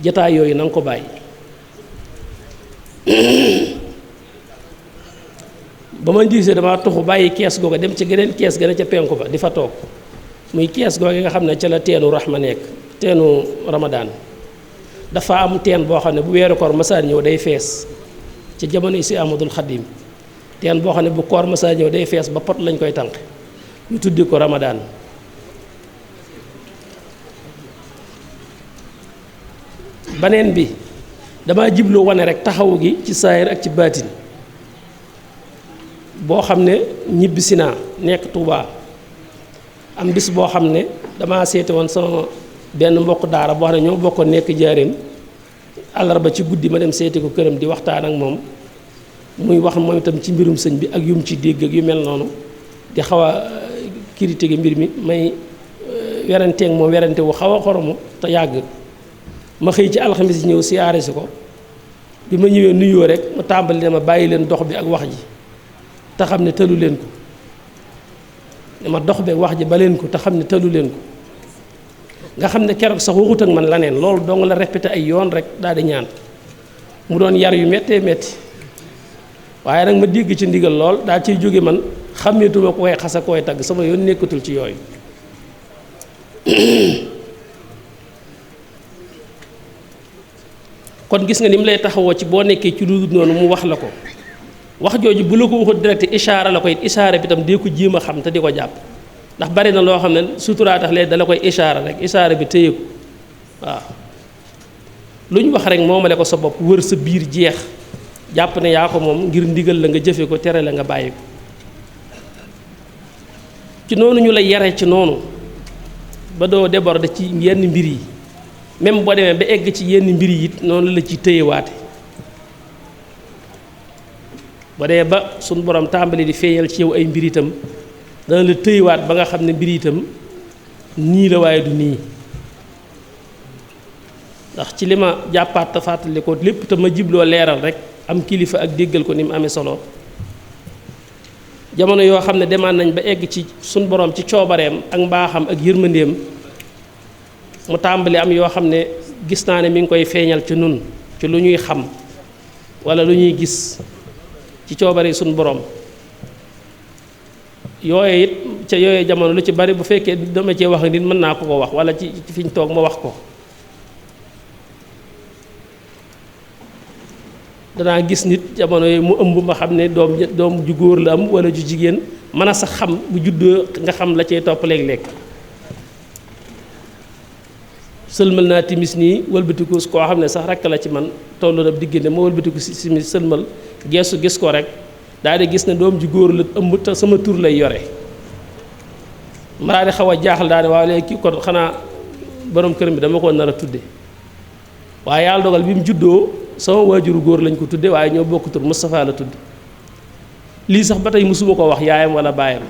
jataay yooyu na nga ko bàyyi ba ma gisee dama tuxu bàyyi kees googa dem ci geneen kees gën a ca penku ba di fa toog muy kees googa nga xam ne ca la teenu raxma nekk teenu ramadaan dafa am teen boo xam ne bu weeru koor masaan ñëw day fees ci jamono yi si Amadul Xadim teen boo xam ne bu koor masaan ñëw day fees ba pot lañ koy tànq ñu tuddi ko ramadaan baneen bi dama jibloo wane rek taxawu gi ci saayir ak ci baatin boo xam ne ñibbisi naa nekk Tuubaa am bis boo xam ne dama seete woon sama benn mbokk daara boo xam ne ñoo bokkoon nekk jaareem àllarba ci guddi ma dem seeti ko këram di waxtaan ak moom muy wax moom itam ci mbirum sëñ bi ak yum ci dégg ak yu mel noonu di xaw a critiquer mbir mi may weranteeg moom werante wu xaw a xoromu te yàgg ma xëy ci alxamis yi ñëw siyaare si ko bi ma ñëwee nuyoo rek mu tàmbali dama bàyyi leen dox bi ak wax ji te xam ne tëlu leen ko dama dox bi ak wax ji ba leen ko te xam ne tëlu leen ko nga xam ne keroog sax waxut ak man laneen loolu dong la répété ay yoon rek daal di ñaan mu doon yar yu méttee métti waaye nag ma dégg ci ndigal lool daal ciy jóge man xàmmeetuma ko koy xasa koy tagg sama yoon nekkatul ci yooyu kon gis nga ni mu lay taxawoo ci boo nekkee ci lu dul noonu mu wax la ko wax jooju bu la ko waxut direct ishaara la ko it ishaara bi tam dee ko jéem a xam te di ko jàpp ndax bari na loo xam ne suturaa tax léegi dala koy ishaara rek ishaara bi téye ko waaw lu ñu wax rek moomale ko sa bopp wër sa biir jeex jàpp ne yaa ko moom ngir ndigal la nga jëfe ko tere la nga bàyyi ko ci noonu ñu la yare ci noonu ba doo déborder ci yenn mbir yi même boo demee ba egg ci yenn mbir yi it noonu la ci téyewaate ba dee ba suñ borom tàmbali di feeñal ci yow ay mbir itam dana la téyewaat ba nga xam ne mbir itam nii la waaye du nii ndax ci li ma jàppaat te fàttali ko lépp te ma jibloo leeral rek am kilifa ak déggal ko ni mu amee solo jamono yoo xam ne demaan nañ ba egg ci suñ borom ci coobareem ak mbaaxam ak yërmandeem mu tàmbali am yoo xam ne gis naa ne mi ngi koy feeñal ci nun ci lu ñuy xam walla lu ñuy gis ci coobare suñ borom yooye it ca yooye jamono lu ci bari bu fekkee dama cee wax nit mën naa ko ko wax walla ci fi ñu toog ma wax ko danaa gis nit jamono yooyu mu ëmb ma xam ne doom ju góor la am walla ju jigéen mën a sax xam bu juddoo nga xam la cay topp léeg-léeg sëlmal naa timis nii wëlbatiku koo xam ne sax rekk la ci man tollu na diggante ma wëlbatiku si timis sëlmal geesu gis ko rek daal di gis ne doom ju góor la ëmb te sama tur lay yore ma daal di xaw a jaaxal daal di waaw léegi kii kon xanaa borom kër bi dama ko nar a tudde waaye yàlla dogal bi mu juddoo sama waajuru góor lañ ko tudde waaye ñoo bokk tur Moustapha la tudd lii sax ba tey mësuma ko wax yaayam walla baayam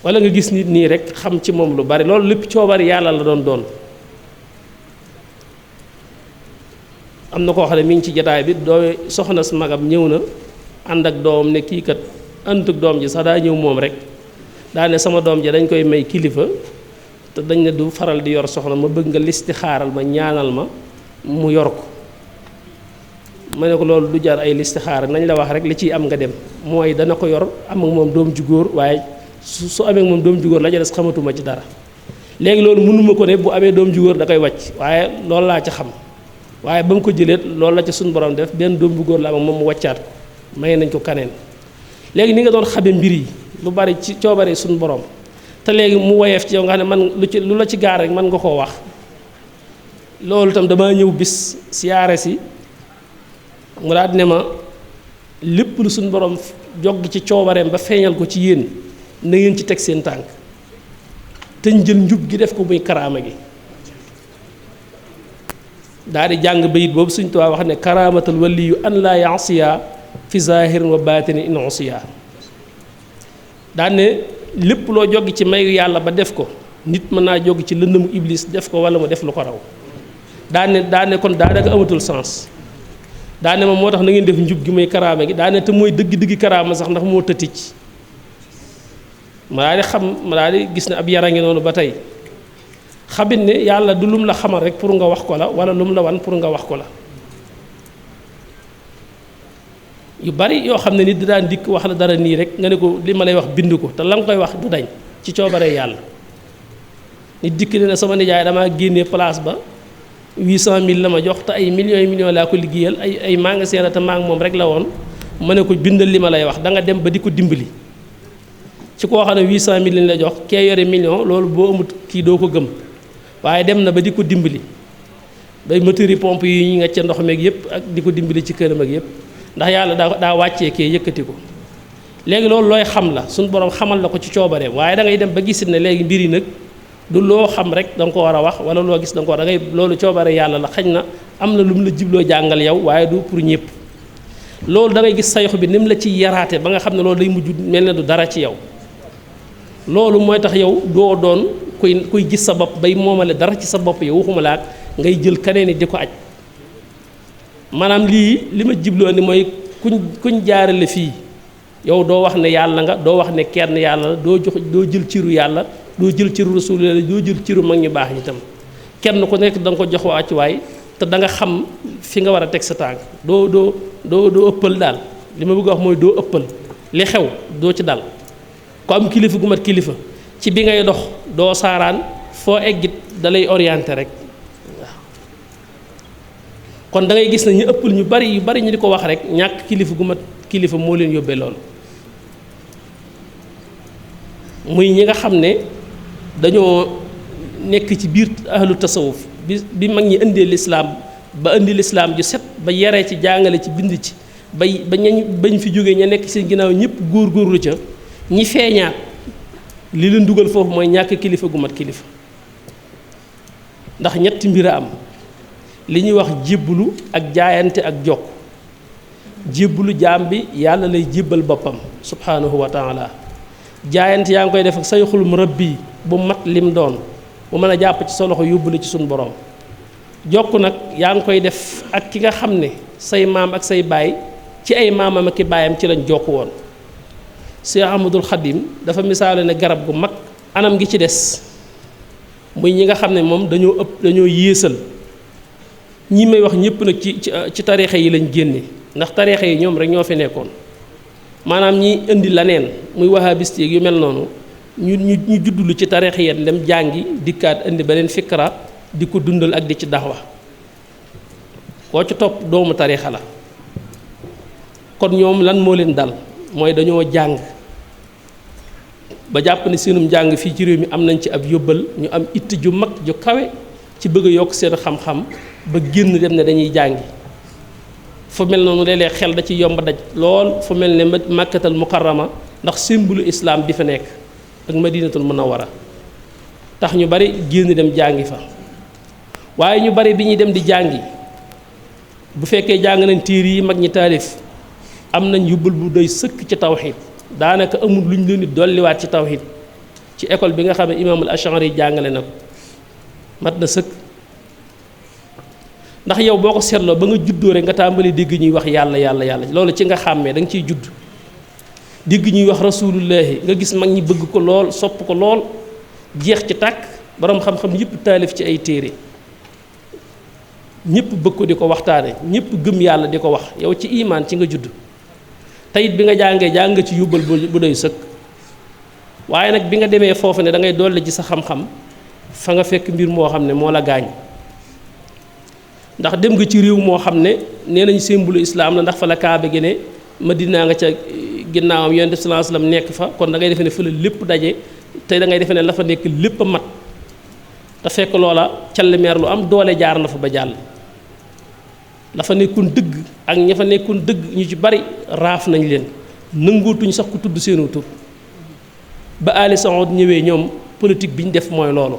walla nga gis nit nii rek xam ci moom lu bari loolu lépp coobari yàlla la doon am na koo xam ne mi ngi ci jataay bi doo soxna si magam ñëw na ànd ak doomam ne kii kat ànd ak doom ji sax daa ñëw moom rek daa ne sama doom ji dañ koy may kilifa te dañ ne du faral di yor soxna ma bëgg nga listixaaral ma ñaanal ma mu yor ko ma ne ko loolu du jar ay listixaar nañ la wax rek li ciy am nga dem mooy dana ko yor am ak moom doom ju góor waaye su amee moom doom ju góor la ca des xamatuma ci dara léegi loolu mënuma ko ne bu amee doom ju góor da koy wàcc waaye loolu laa ca xam waaye ba mu ko jëleet loolu la ca suñu borom def benn doom bu góor la am ak moom mu wàccaat ko may nañ ko kaneen léegi ni nga doon xame mbir yi lu bari ci coobare suñu borom te léegi mu woyeef ci yow nga xam ne man lu la ci gaar rek mën nga koo wax loolu itam damaa ñëw bis siyaare si mu daal ne ma lépp lu suñu borom jog ci coobareem ba feeñal ko ci yéen na ngeen ci teg seen tànk te jël njub gi def ko muy karaama gi daal di jàng bayit boobu Sëñ Tuubaa wax ne karaamatal waliyu an laa yasiya fi zahirin wa batini in usiya daan ne lépp loo joggi ci mayu yàlla ba def ko nit mën naa joggi ci lëndëmu iblis def ko wala mu def lu ko raw daan ne kon daanaka amatul sens daan ne ma moo tax na ngeen def njub gi muy karaama gi daan ne te mooy dëgg-dëgg karaama sax ndax moo tëtic ma daal di xam ma daal di gis ne ab yara ngi noonu ba tey xamit ne yàlla du lum la xamal rek pour nga wax ko la wala lum la wan pour nga wax ko la yu bari yoo xam ne nit di daan dikk wax la dara nii rek nga ne ko li ma lay wax bind ko te la nga koy wax du dañ ci coobare yàlla nit dikk ne sama nijaay damaa génnee place ba 800000 la ma jox te ay millions laa ko liggéeyal ay magasin la te maa ngi moom rek la woon ma ne ko bindal li ma lay wax da nga dem ba di ko dimbali ci koo xam ne 800000 lañ la jox kee yore million loolu boo amut kii doo ko gëm waaye dem na ba di ko dimbali day moteur pompe yi ñu nga ca ndox meeg yëpp ak di ko dimbali ci këram ak yëpp ndax yàlla daa wàccee kee yëkkati ko léegi loolu looy xam la suñu borom xamal la ko ci coobareem waaye da ngay dem ba gisit ne léegi mbir yi nag du loo xam rek da nga ko war a wax wala loo gis da nga ko war da ngay loolu coobare yàlla la xañ na am na lu mu la jibloo jàngal yow waaye du pour ñëpp loolu da ngay gis sayxu bi ni mu la ci yaraate ba nga xam ne loolu day mujj mel ne du dara ci yow loolu mooy tax yow doo doon kuy gis sa bopp bay moomale dara ci sa bopp yow waxuma la ak ngay jël keneen di ko aj maanaam lii li ma jibloo ni mooy kuñ jaarale fii yow doo wax ne yàlla nga doo wax ne kenn yàlla la doo jël ciru yàlla doo jël ciru rasulullah doo jël ciru mag ñu baax ñi tam kenn ku nekk da nga ko jox wàccuwaay te da nga xam fi nga war a teg sa tànk doo ëppal daal li ma bëgg a wax mooy doo ëppal li xew doo ci dal ku am kilifa gu mat kilifa ci bi ngay dox doo saaraan foo eggit da lay orienté rek waaw kon da ngay gis ne ñu ëppal ñu bari ñu di ko wax rek ñàkk kilifa gu mat kilifa moo leen yóbbee loolu muy ñi nga xam ne dañoo nekk ci biir ahlu tasawuf bi mag ñi indee lislaam ba indi lislaam ju set ba yaree ci jàngale ci bind ci bañ fi jógee ña nekk seen ginnaaw ñëpp góorgóorlu ca ñi feeñaat li leen dugal foofu mooy ñàkk kilifa gu mat kilifa ndax ñetti mbir a am li ñuy wax jébbulu ak jaayante ak jokk jébbulu jaam bi yàlla lay jébbal boppam subhanahu wa taala jaayante yaa ngi koy def ak sayxul murabbi bu mat lim doon bu mën a jàpp ci sa loxo yóbbu la ci suñu borom jokk nag yaa ngi koy def ak ki nga xam ne say maam ak say baay ci ay maamam ak i baayam ci lañ jokk woon Cheikh Ahmadul Khadim dafa misaale ne garab gu mag anam gi ci des muy ñi nga xam ne moom dañoo yéesal ñi may wax ñëpp nag ci tariixa yi lañ génne ndax tariixa yi ñoom rek ñoo fi nekkoon maanaam ñi indi laneen muy wahabiste yu mel noonu ñu juddulu ci tariixa yi dem jàngi dikkaat indi beneen fikra di ko dundal ak di ci daxwa koo ci topp doomu tariixa la kon ñoom lan moo leen dal mooy dañoo jàng ba jàpp ne seenum jàng fii ci réew mi am nañ ci ab yóbbal ñu am itti ju mag ju kawe ci bëgg a yokk seen xam-xam ba génn dem ne dañuy jàngi fu mel noonu léeg-léeg xel da ci yomb daj lool fu mel ne Makkatal Mukarrama ndax symbole islam bi fa nekk ak Madinatul Munawwara tax ñu bari génn dem jàngi fa waaye ñu bari bi ñuy dem di jàngi bu fekkee jàng nañ téere yi mag ñi taalif am nañ yóbbal bu doy sëkk ci tawxiid daanaka amul lu ñu leen di dolliwaat ci tawxiid ci école bi nga xam ne imaamul Ash'ari jàngale na ko mat na sëkk ndax yow boo ko seetloo ba nga juddoo rek nga tàmbali dégg ñuy wax yàlla loolu ci nga xàmmee da nga ciy judd dégg ñuy wax rasulullahi nga gis mag ñi bëgg ko lool sopp ko lool jeex ci tàkk boroom xam-xam yëpp taalif ci ay téere ñëpp bëgg ko di ko waxtaane ñëpp gëm yàlla di ko wax yow ci imaan ci nga judd teyit bi nga jàng nga ci yóbbal bu doy sëkk waaye nag bi nga demee foofu ne da ngay dolli ci sa xam-xam fa nga fekk mbir moo xam ne moo la gaañ ndax dem nga ci réew moo xam ne nee nañu symbole islaam la ndax fa la kaaba gi ne Madina nga ca ginnaawam Yonent bi sallallahu alayhi wasallam nekk fa kon da ngay defe ne fa la lépp daje te da ngay defe ne la fa nekk lépp a mat te fekk loola callemeer lu am doole jaar na fa ba jàll la fa nekkoon dëgg ak ña fa nekkoon dëgg ñu ci bari raaf nañ leen nangootuñ sax ku tudd seenu tur ba Ali Saoud ñëwee ñoom politique bi ñu def mooy loolu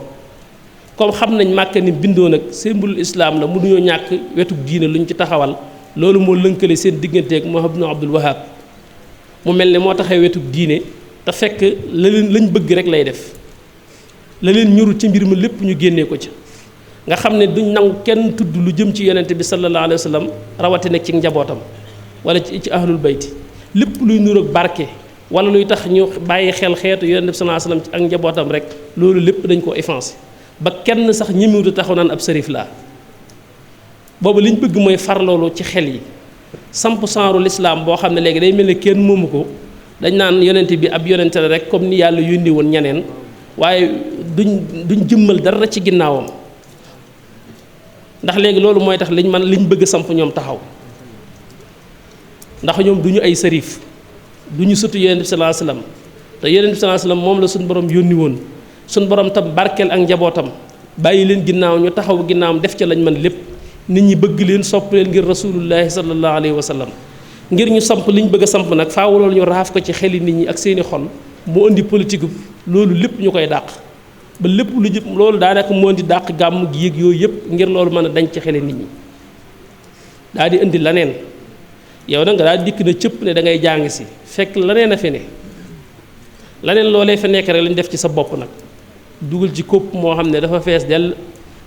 comme xam nañ Màkka ni bindoo nag symbole islam la mënuñoo ñàkk wetu diine luñ ci taxawal loolu moo lënkale seen digganteeg Muhammad ibn Abdul Wahhab mu mel ne moo taxee wetu diine te fekk lañ bëgg rek lay def la leen ñurul ci mbir ma lépp ñu génnee ko ca nga xam ne duñ nangu kenn tudd lu jëm ci yonente bi sallallahu alayhi wa sallam rawatina ci njabootam wala ci ahlul bayti lépp luy nur ak barke wala luy tax ñu bàyyi xel xeetu yonente bi sallallahu alayhi wa sallam ak njabootam rek loolu lépp dañ ko effacé ba kenn sax ñimiwutu taxaw naan ab sërif laa boobu liñ bëgg mooy far loolu ci xel yi samp sanru lislaam boo xam ne léegi day mel ne kenn moomu ko dañ naan yonente bi ab yonente la rek comme ni yàlla yónni woon ñeneen waaye duñ jëmmal dara ci ginnaawam ndax léegi loolu mooy tax liñ bëgg samp ñoom taxaw ndax ñoom duñu ay sërif duñu sëtu yonent bi sallallahu alayhi wasallam te yonent bi sallallahu alayhi wasallam moom la suñu borom yónni woon suñu borom tam barkeel ak njabootam bàyyi leen ginnaaw ñu taxaw ginnaawam def ca lañ mën lépp nit ñi bëgg leen sopp leen ngir rasulullahi sallallahu alayhi wasallam ngir ñu samp liñ bëgg a samp nag faaw loolu ñu raaf ko ci xeli nit ñi ak seeni xol mu indi politique loolu lépp ñu koy dàq ba lépp lu jëm loolu daanaka moo di dàq gàmm gi yëg yooyu yëpp ngir loolu mën a dañ ci xeli nit ñi daal di indi laneen yow nag nga daal dikk na cëpp ne da ngay jàng si fekk laneen a fi ne laneen loolee fa nekk rek lañ def ci sa bopp nag dugal ci kopp moo xam ne dafa fees dell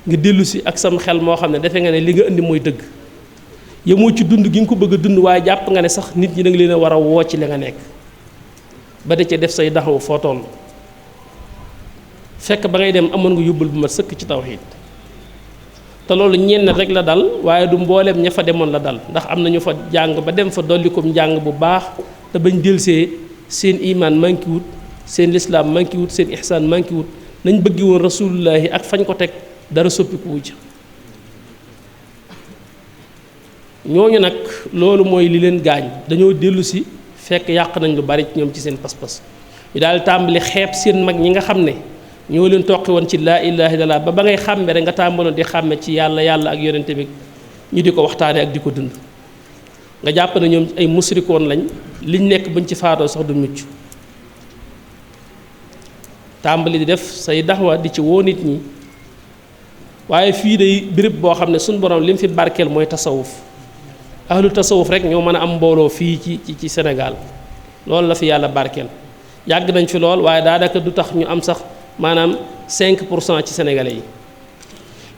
nga dellu si ak sam xel moo xam ne defe nga ne li nga indi mooy dëgg yemoo ci dund gi nga ko bëgg a dund waaye jàpp nga ne sax nit ñi da nga leen a war a woo ci li nga nekk ba da ca def say daxaw foo toll fekk ba ngay dem amoon nga yóbbal bu ma sëkk ci tawxiid te loolu ñenn rek la dal waaye du mbooleem ña fa demoon la dal ndax am na ñu fa jàng ba dem fa dolli ko njàng bu baax te bañ delsee seen imaan manki wut seen lislaam manki wut seen ihsaan manki wut nañ bëggi woon rasulullahi ak fañ ko teg dara soppiku wu ca ñooñu nag loolu mooy li leen gaañ dañoo dellu si fekk yàq nañ lu bari ñoom ci seen pas-pas ñu daal tàmbali xeeb seen mag ñi nga xam ne ñoo leen toqi woon ci laa ilaha illallah ba ngay xàmme rek nga tàmbaloon di xàmme ci yàlla ak yonente bi ñu di ko waxtaane ak di ko dund nga jàpp ne ñoom ay musrikoon lañ liñ nekk bañ ci faatoo sax du mucc tàmbali di def say daxwa di ci woo nit ñi waaye fii day béréb boo xam ne suñ borom li mu fi barkeel mooy tasawuf ahlu tasawuf rek ñoo mën a am mbooloo fii ci Sénégal loolu la fi yàlla barkeel yàgg nañ fi lool waaye daanaka du tax ñu am sax maanaam 5% ci sénégalais yi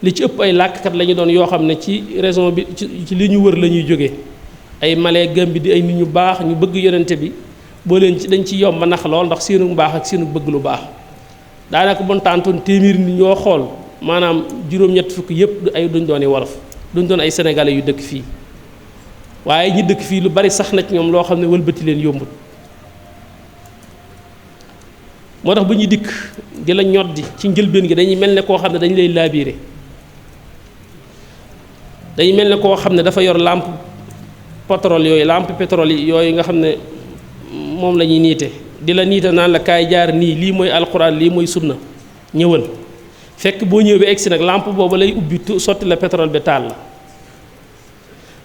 li ci ëpp ay làkkat la ñu doon yoo xam ne ci raison bi ci li ñu wër la ñuy jógee ay Malais Gambie di ay nit ñu baax ñu bëgg yonente bi boo leen ci dañ ci yomb ba nax lool ndax seenu mbaax ak seenu bëgg lu baax daanaka bon tàntoon téeméer ni ñoo xool maanaam juróom-ñett fukk yëpp ay duñ doon wolof duñ doon ay sénégalais yu dëkk fii waaye ñi dëkk fii lu bari sax na ci ñoom loo xam ne wëlbati leen yombut moo tax bu ñuy dikk di la ñoddi ci njëlbeen gi dañuy mel ne koo xam ne dañu lay laabiire dañuy mel ne koo xam ne dafa yor lampe pétrole yooyu nga xam ne moom la ñuy niite di la niite naan la kaay jaar nii lii mooy alxuraan lii mooy sunna ñëwal fekk boo ñëwee ba egsi nag lampe boobu lay ubbi sotti la pétrole bi taal la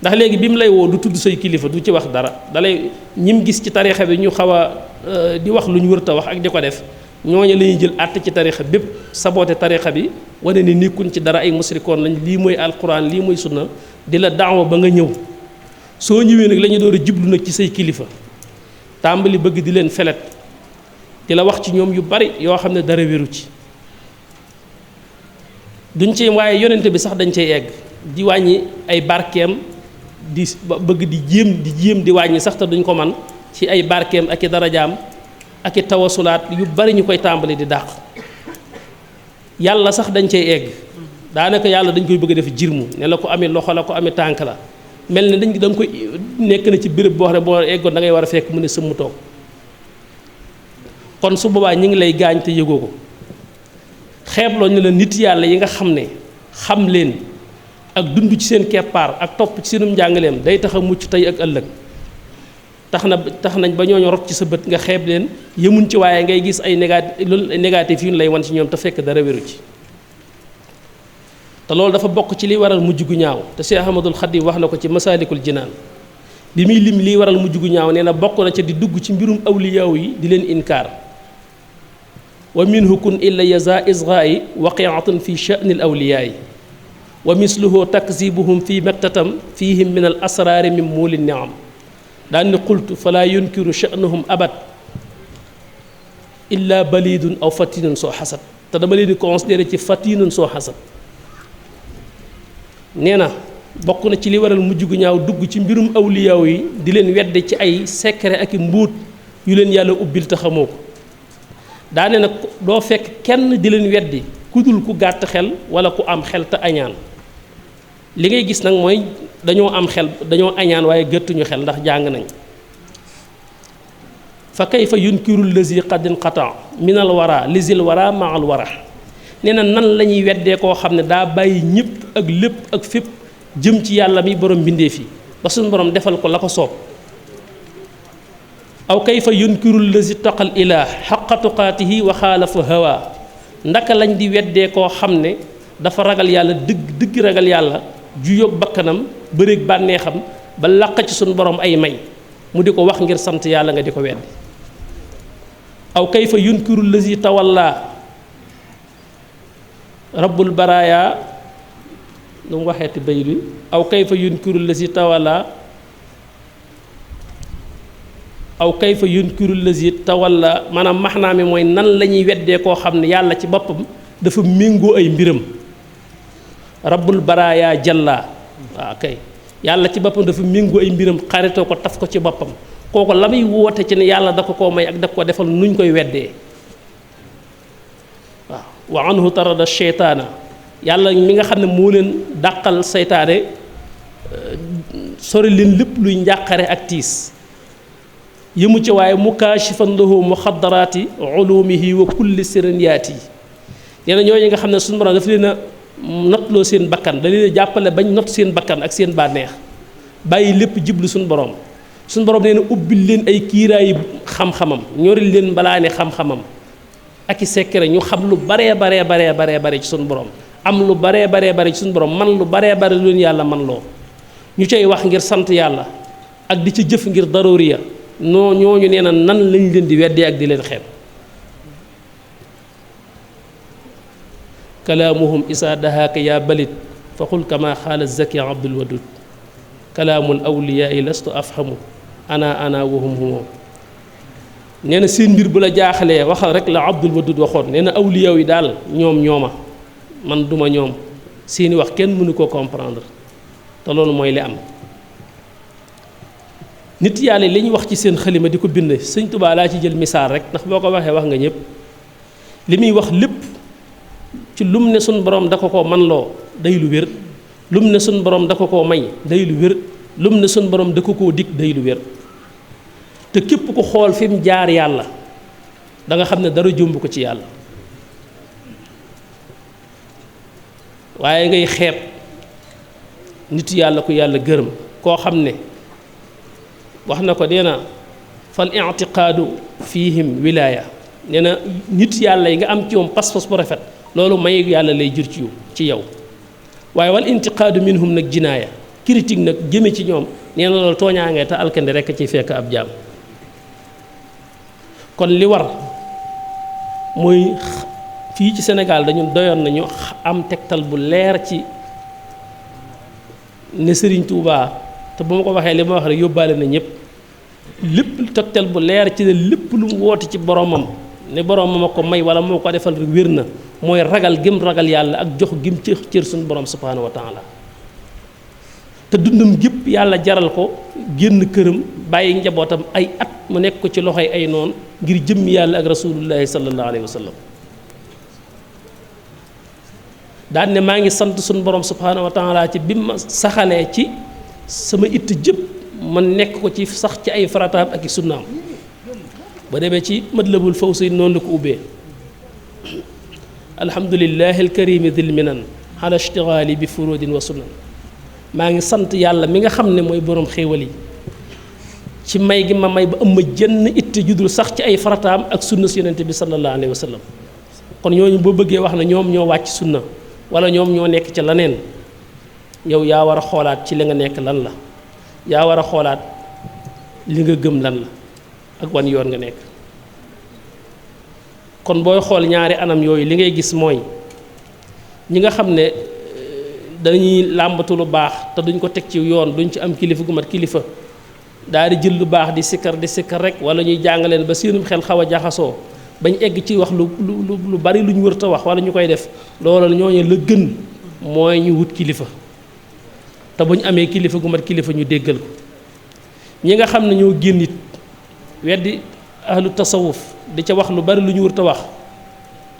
ndax léegi bi mu lay woo du tudd say kilifa du ci wax dara dalay ñim gis ci tariixa bi ñu xaw a di wax lu ñu wërta wax ak di ko def ñooñu la ñuy jël àtte ci tariixa bépp saboote tariixa bi wane ni nekkuñ ci dara ay musrikoon lañ lii mooy alquran lii mooy sunna di la daawa ba nga ñëw soo ñëwee nag la ñu door a jublu nag ci say kilifa tàmbali bëgg di leen felet di la wax ci ñoom yu bari yoo xam ne dara wéru ci duñ ci waaye yonente bi sax dañ cay egg di wàññi ay barkeem di bëgg di jéem di wàññi sax te duñ ko man ci ay barkeem ak i darajaam ak i tawasulaat yu bari ñu koy tàmbali di dàq yàlla sax dañ cay egg daanaka yàlla dañ koy bëgg a def jirmu ne la ko amee loxo la ko amee tànk la mel ne da nga koy nekk na ci béréb boo xam ne boo eggoon da ngay war a fekk mu ne sëmm toog kon su boobaa ñi ngi lay gaañ te yëgoo ko xeebloo ñu la nit yàlla yi nga xam ne xam leen ak dund ci seen keppaar ak topp ci seenum njàngaleem day tax a mucc tey ak ëllëg tax nañ ba ñooñu rot ci sa bët nga xeeb leen yemuñ ci waaye ngay gis ay négatif yu ñu lay wan ci ñoom te fekk dara wéru ci te loolu dafa bokk ci liy waral mujj gu ñaaw te Cheikh Ahmadul Khadim wax na ko ci Masaalikul Jinaan bi muy lim liy waral mujj gu ñaaw nee na bokk na ca di dugg ci mbirum awliyaaw yi di leen inkaar wa minhu kun illa yaza israi waqiatun fi sha'ni al awliyaay wa misluhu takzibuhum fi maktatam fihim min al asraari min muuli niam daan ni qultu fala yunkiru sha'nuhum abad illa balidun aw fatinun soo xasad te dama leen di considéré ci fatinun soo xasad nee na bokk na ci li waral mujj gu ñaaw dugg ci mbirum awliyaaw yi di leen wedde ci ay secret ak i mbuut yu leen yàlla ubbil te xamoo ko daane nag doo fekk kenn di leen weddi ku dul ku gàtt xel wala ku am xel te añaan li ngay gis nag mooy dañoo am xel dañoo añaan waaye gëttuñu xel ndax jàng nañ fa kayfa yunkiru lazi qad inqata min al wara lizil wara ma al wara nee na nan la ñuy weddee koo xam ne daa bàyyi ñëpp ak lépp ak fépp jëm ci yàlla mi borom mbindeef yi ba suñu borom defal ko la ko soob aw kayfa yunkiru lazi taqal ilah xaqa tuqaatihi wa xaalafa hawa ndaka lañ di weddee koo xam ne dafa ragal yàlla dëgg ragal yàlla ju yóbbu bakkanam bëreeg bànneexam ba làq ci suñu borom ay may mu di ko wax ngir sant yàlla nga di ko weddi aw kayfa yunkiru lazi tawalla rabbul baraya nu mu waxeeti bay bi aw kayfa yunkiru lazi tawalla aw kayfa yunkiru lazi tawalla maanaam maxnaa mi mooy nan la ñuy weddee koo xam ne yàlla ci boppam dafa méngoo ay mbiram rabbul baraaya jalla waaw kay yàlla ci boppam dafa méngoo ay mbiram xaritoo ko taf ko ci boppam kooku la muy woote ci ne yàlla da ko koo may ak da ko defal nuñ koy weddee waaw wa anhu tarada sheytaana yàlla mi nga xam ne moo leen dàqal seytaane sori leen lépp luy njàqare ak tiis yëmu ci waaye mukaashifan lahu muxaddaraati ulumihi wa kulli sirniyaati nee na ñooñu nga xam ne suñu borom dafa leen a notloo seen bakkan da leen a jàppale bañ not seen bakkan ak seen bànneex bàyyi lépp jiblu suñu borom nee na ubbil leen ay kiiraayi xam-xamam ñoril leen mbalaane xam-xamam ak i sekkere ñu xam lu baree bare ci suñu borom am lu baree bare ci suñu borom man lu baree bare lu leen yàlla man loo ñu cay wax ngir sant yàlla ak di ci jëf ngir darooriya ñooñu nee na nan lañ leen di weddee ak di leen xeeb kalaamuhum isaa dahaaka yaa balit fa xul kama xaala zaki abdul wadud kalaamul awliyaai lastu afhamu ana wahum humoo nee na seen mbir bu la jaaxalee waxal rek la abdul wadud waxoon nee na awliyaa yi daal ñooma man duma ñoom seeni wax kenn mënu ko comprendre te loolu mooy li am nit yàlla li ñu wax ci seen xalima di ko bind sëñ Tuubaa laa ci jël misaal rek ndax boo ko waxee wax nga ñëpp li muy wax lépp ci lum ne suñ borom da ko koo man loo day lu wér lum ne suñ borom da ko koo may day lu wér lum ne suñ borom da ko koo dig day lu wér te képp ku xool fi mu jaar yàlla da nga xam ne dara jomb ko ci yàlla waaye ngay xeeb nit yàlla ku yàlla gërëm koo xam ne wax na ko nee na fal i'tiqaadu fihim wilaaya nee na nit yàlla yi nga am ci moom pas-pas bu rafet loolu may yàlla lay jur ci yow waaye wal intiqaadu minhum nag jinaaya critique nag jëme ci ñoom nee na loolu tooñaangee te alkande rekk ci fekk ab jaam kon li war mooy fii ci Sénégal dañu doyoon nañu am tegtal bu leer ci ne Sëriñ Tuubaa te bu ma ko waxee li ma wax rek yóbbaale na ñëpp lépp tegtal bu leer ci ne lépp lu mu woote ci boromam ne boromam a ko may wala moo ko defal rek wér na mooy ragal gëm ragal yàlla ak jox gim cër suñu borom subhaanahu wa taala te dundam gépp yàlla jaral ko génn këram bàyyi njabootam ay at mu nekk ko ci loxoy ay noon ngir jëmmi yàlla ak rasulullahi sallallahu alayhi wa sallam daan ne maa ngi sant suñu borom subhaanahu wa taala ci bi ma saxalee ci sama it jëpp man nekk ko ci sax ci ay farataam ak i sunnaam ba demee ci Matlabul Fawzayni noonu la ko ubbee alhamdulillahi alkarimi dil minan ala ishtigali bi furudin wa sunan maa ngi sant yàlla mi nga xam ne mooy borom xéewal yi ci may gi ma may ba ëmma jenn itte judul sax ci ay farataam ak sunna si yonente bi sallallahu alayhi wa sallam kon ñooñu boo bëggee wax ne ñoom ñoo wàcc sunna wala ñoom ñoo nekk ca leneen yow yaa war a xoolaat ci li nga nekk lan la yaa war a xoolaat li nga gëm lan la ak wan yoon nga nekk kon booy xool ñaari anam yooyu li ngay gis mooy ñi nga xam ne dañuy làmbatu lu baax te duñ ko teg ci yoon duñ ci am kilifa gu mat kilifa daal di jël lu baax di sikkar rek wala ñuy jàngaleen ba seenum xel xaw a jaxasoo bañ egg ci wax lu bari lu ñu wër ta wax wala ñu koy def loolu ñooñu la gën mooy ñu wut kilifa te bu ñu amee kilifa gu mat kilifa ñu déggal ko ñi nga xam ne ñoo génn it weddi ahlu tasawuf di ca wax lu bari lu ñu wër ta wax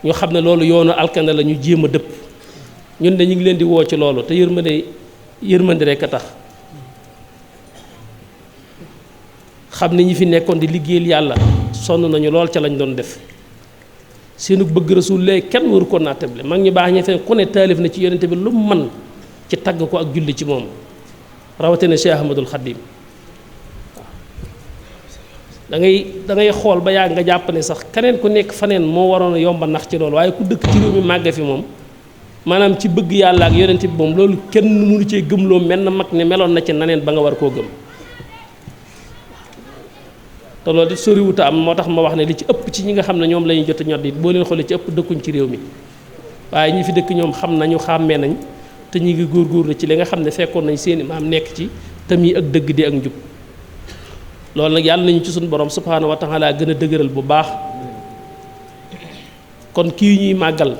ñu xam ne loolu yoonu alkande la ñu jéem a dëpp ñun de ñu ngi leen di woo ci loolu te yërmande rekk a tax xam ne ñi fi nekkoon di liggéeyal yàlla sonn nañu lool ca lañ doon def seenu bëgg Rasulullah kenn waru ko naatable mag ñu baax ñi fekk ku ne taalif na ci yonente bi lu mu man ci tagg ko ak julli ci moom rawatina Cheikh Ahmadul Xadim da ngay xool ba yàgg nga jàpp ne sax keneen ku nekk faneen moo waroon a yomba nax ci loolu waaye ku dëkk ci réew mi màgge fi moom maanaam ci bëgg yàlla ak yonente bi moom loolu kenn mënu cee gëmloo mel na mag ne meloon na ci naneen ba nga war koo gëm te loolu soriwuta am moo tax ma wax ne li ci ëpp ci ñi nga xam ne ñoom la ñuy jot a ñoddi boo leen xoolee ci ëpp dëkkuñ ci réew mi waaye ñi fi dëkk ñoom xam nañu xàmmee nañ te ñi ngi góorgóorlu ci li nga xam ne fekkoon nañ seeni maam nekk ci tam yi ak dëgg di ak njub loolu nag yàlla nañu ci suñu borom subhaanahu wa taala gën a dëgëral bu baax. kon kii ñuy màggal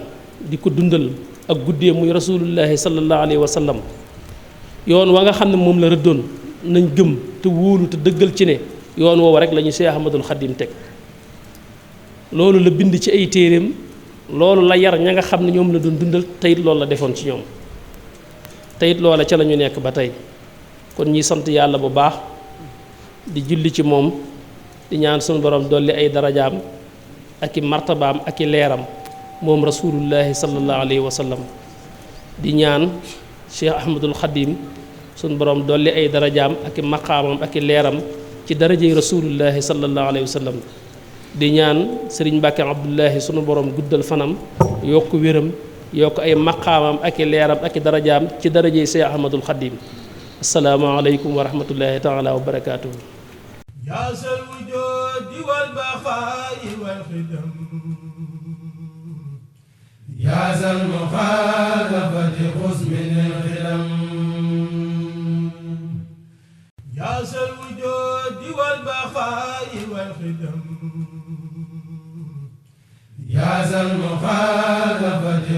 di ko dundal ak guddee muy rasulullahi sallallahu alayhi wa sallam yoon wa nga xam ne moom la rëddoon nañ gëm te wóolu te dëggal ci ne yoon woowu rek la ñu Seex Ahmadul Xadim teg loolu la bind ci ay téeréem loolu la yar ña nga xam ne ñoom la doon dundal teyit loolu la defoon ci ñoom teyit loola ca la ñu nekk ba tey kon ñi sant yàlla bu baax di julli ci moom di ñaan sunu borom dolli ay darajaam ak i martabaam ak i leeram moom rasulullahi sallallahu alayhi wa sallam di ñaan Cheikh Ahmadul Xadim sunu borom dolli ay darajaam ak i maqaamam ak i leeram ci darajey rasulullahi sallallahu alayhi wa sallam di ñaan sëriñ Mbàkke Abdullahi sunu borom guddal fanam yokk wéram yokk ay maqaamam ak i leeram ak i darajaam ci darajey Cheikh Ahmadul Xadim asalaamaaleykum wa rahmatullahi taala wa barakaatuhu. يا ذا الوجود والبقاء والخدم يا ذا المخالفة خذ من الخدم يا ذا الوجود والبقاء والخدم يا ذا المخالفة